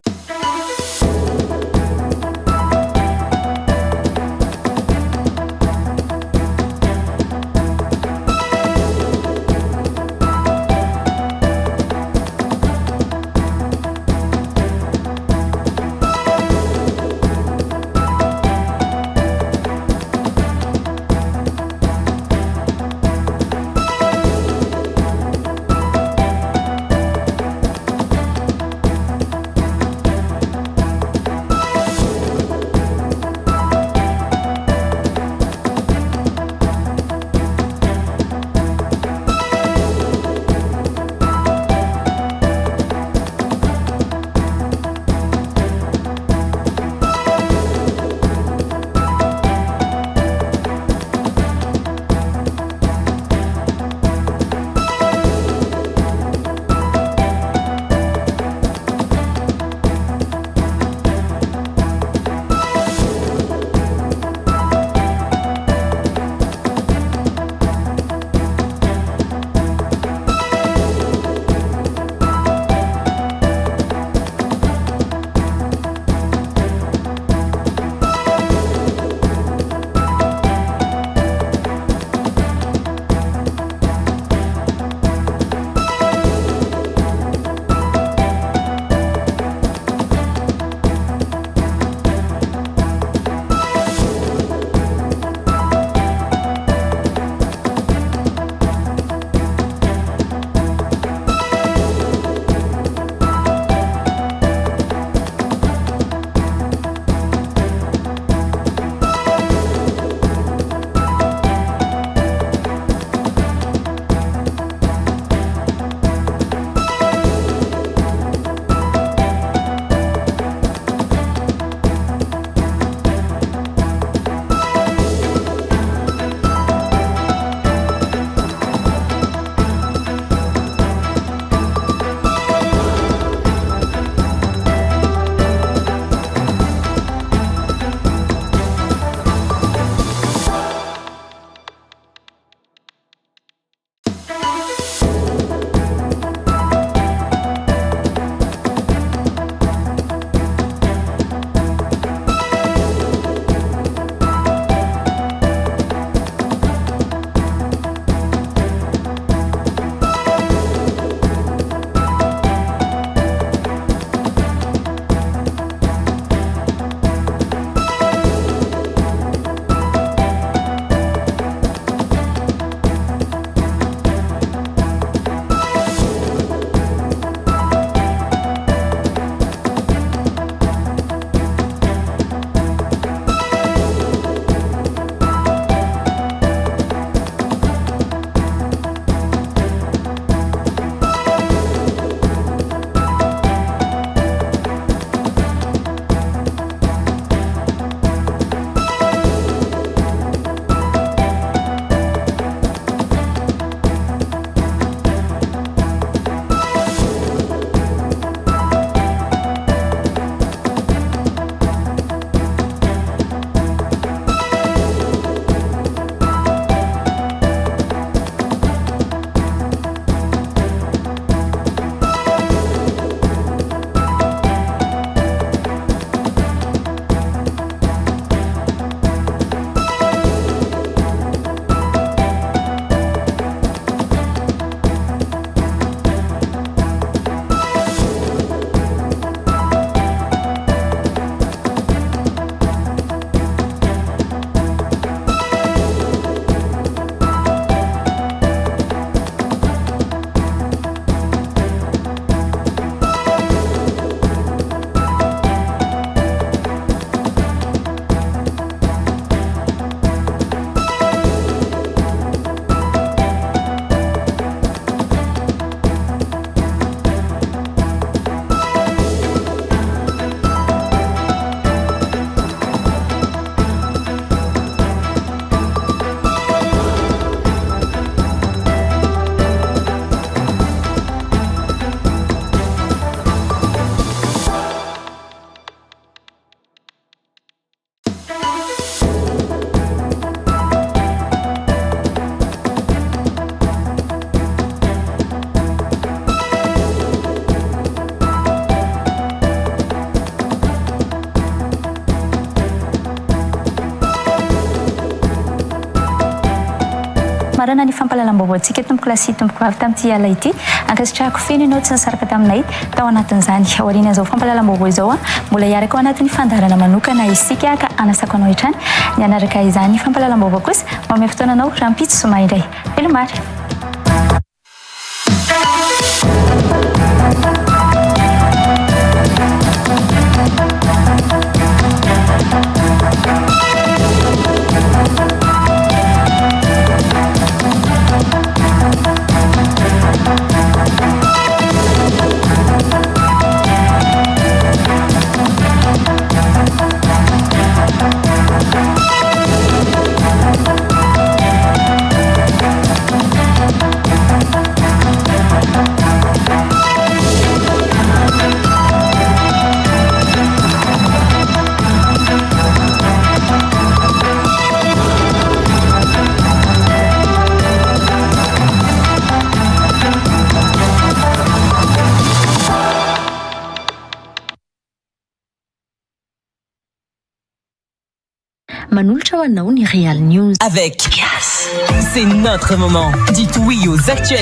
Marina ny fampahalalam-baovaontsika tompokolahy sy tompokovavy tamin'ity alina ity. Ankasitrahako feno ianao tsy nisaraka taminay tao anatin'izany. Aorian'izao fampahalalam-baovao izao, mbola hiaraka ao anatin'ny fandaharana manokana isika ka anasako anao hatrany ny hanaraka izany fampahalalam-baovao kosa. Manome fotoana anao rahampitso zoma indray. Veloma ary. Manolotra ho anao ny Real News. Avec C'est notre moment. Dites oui aux actualités.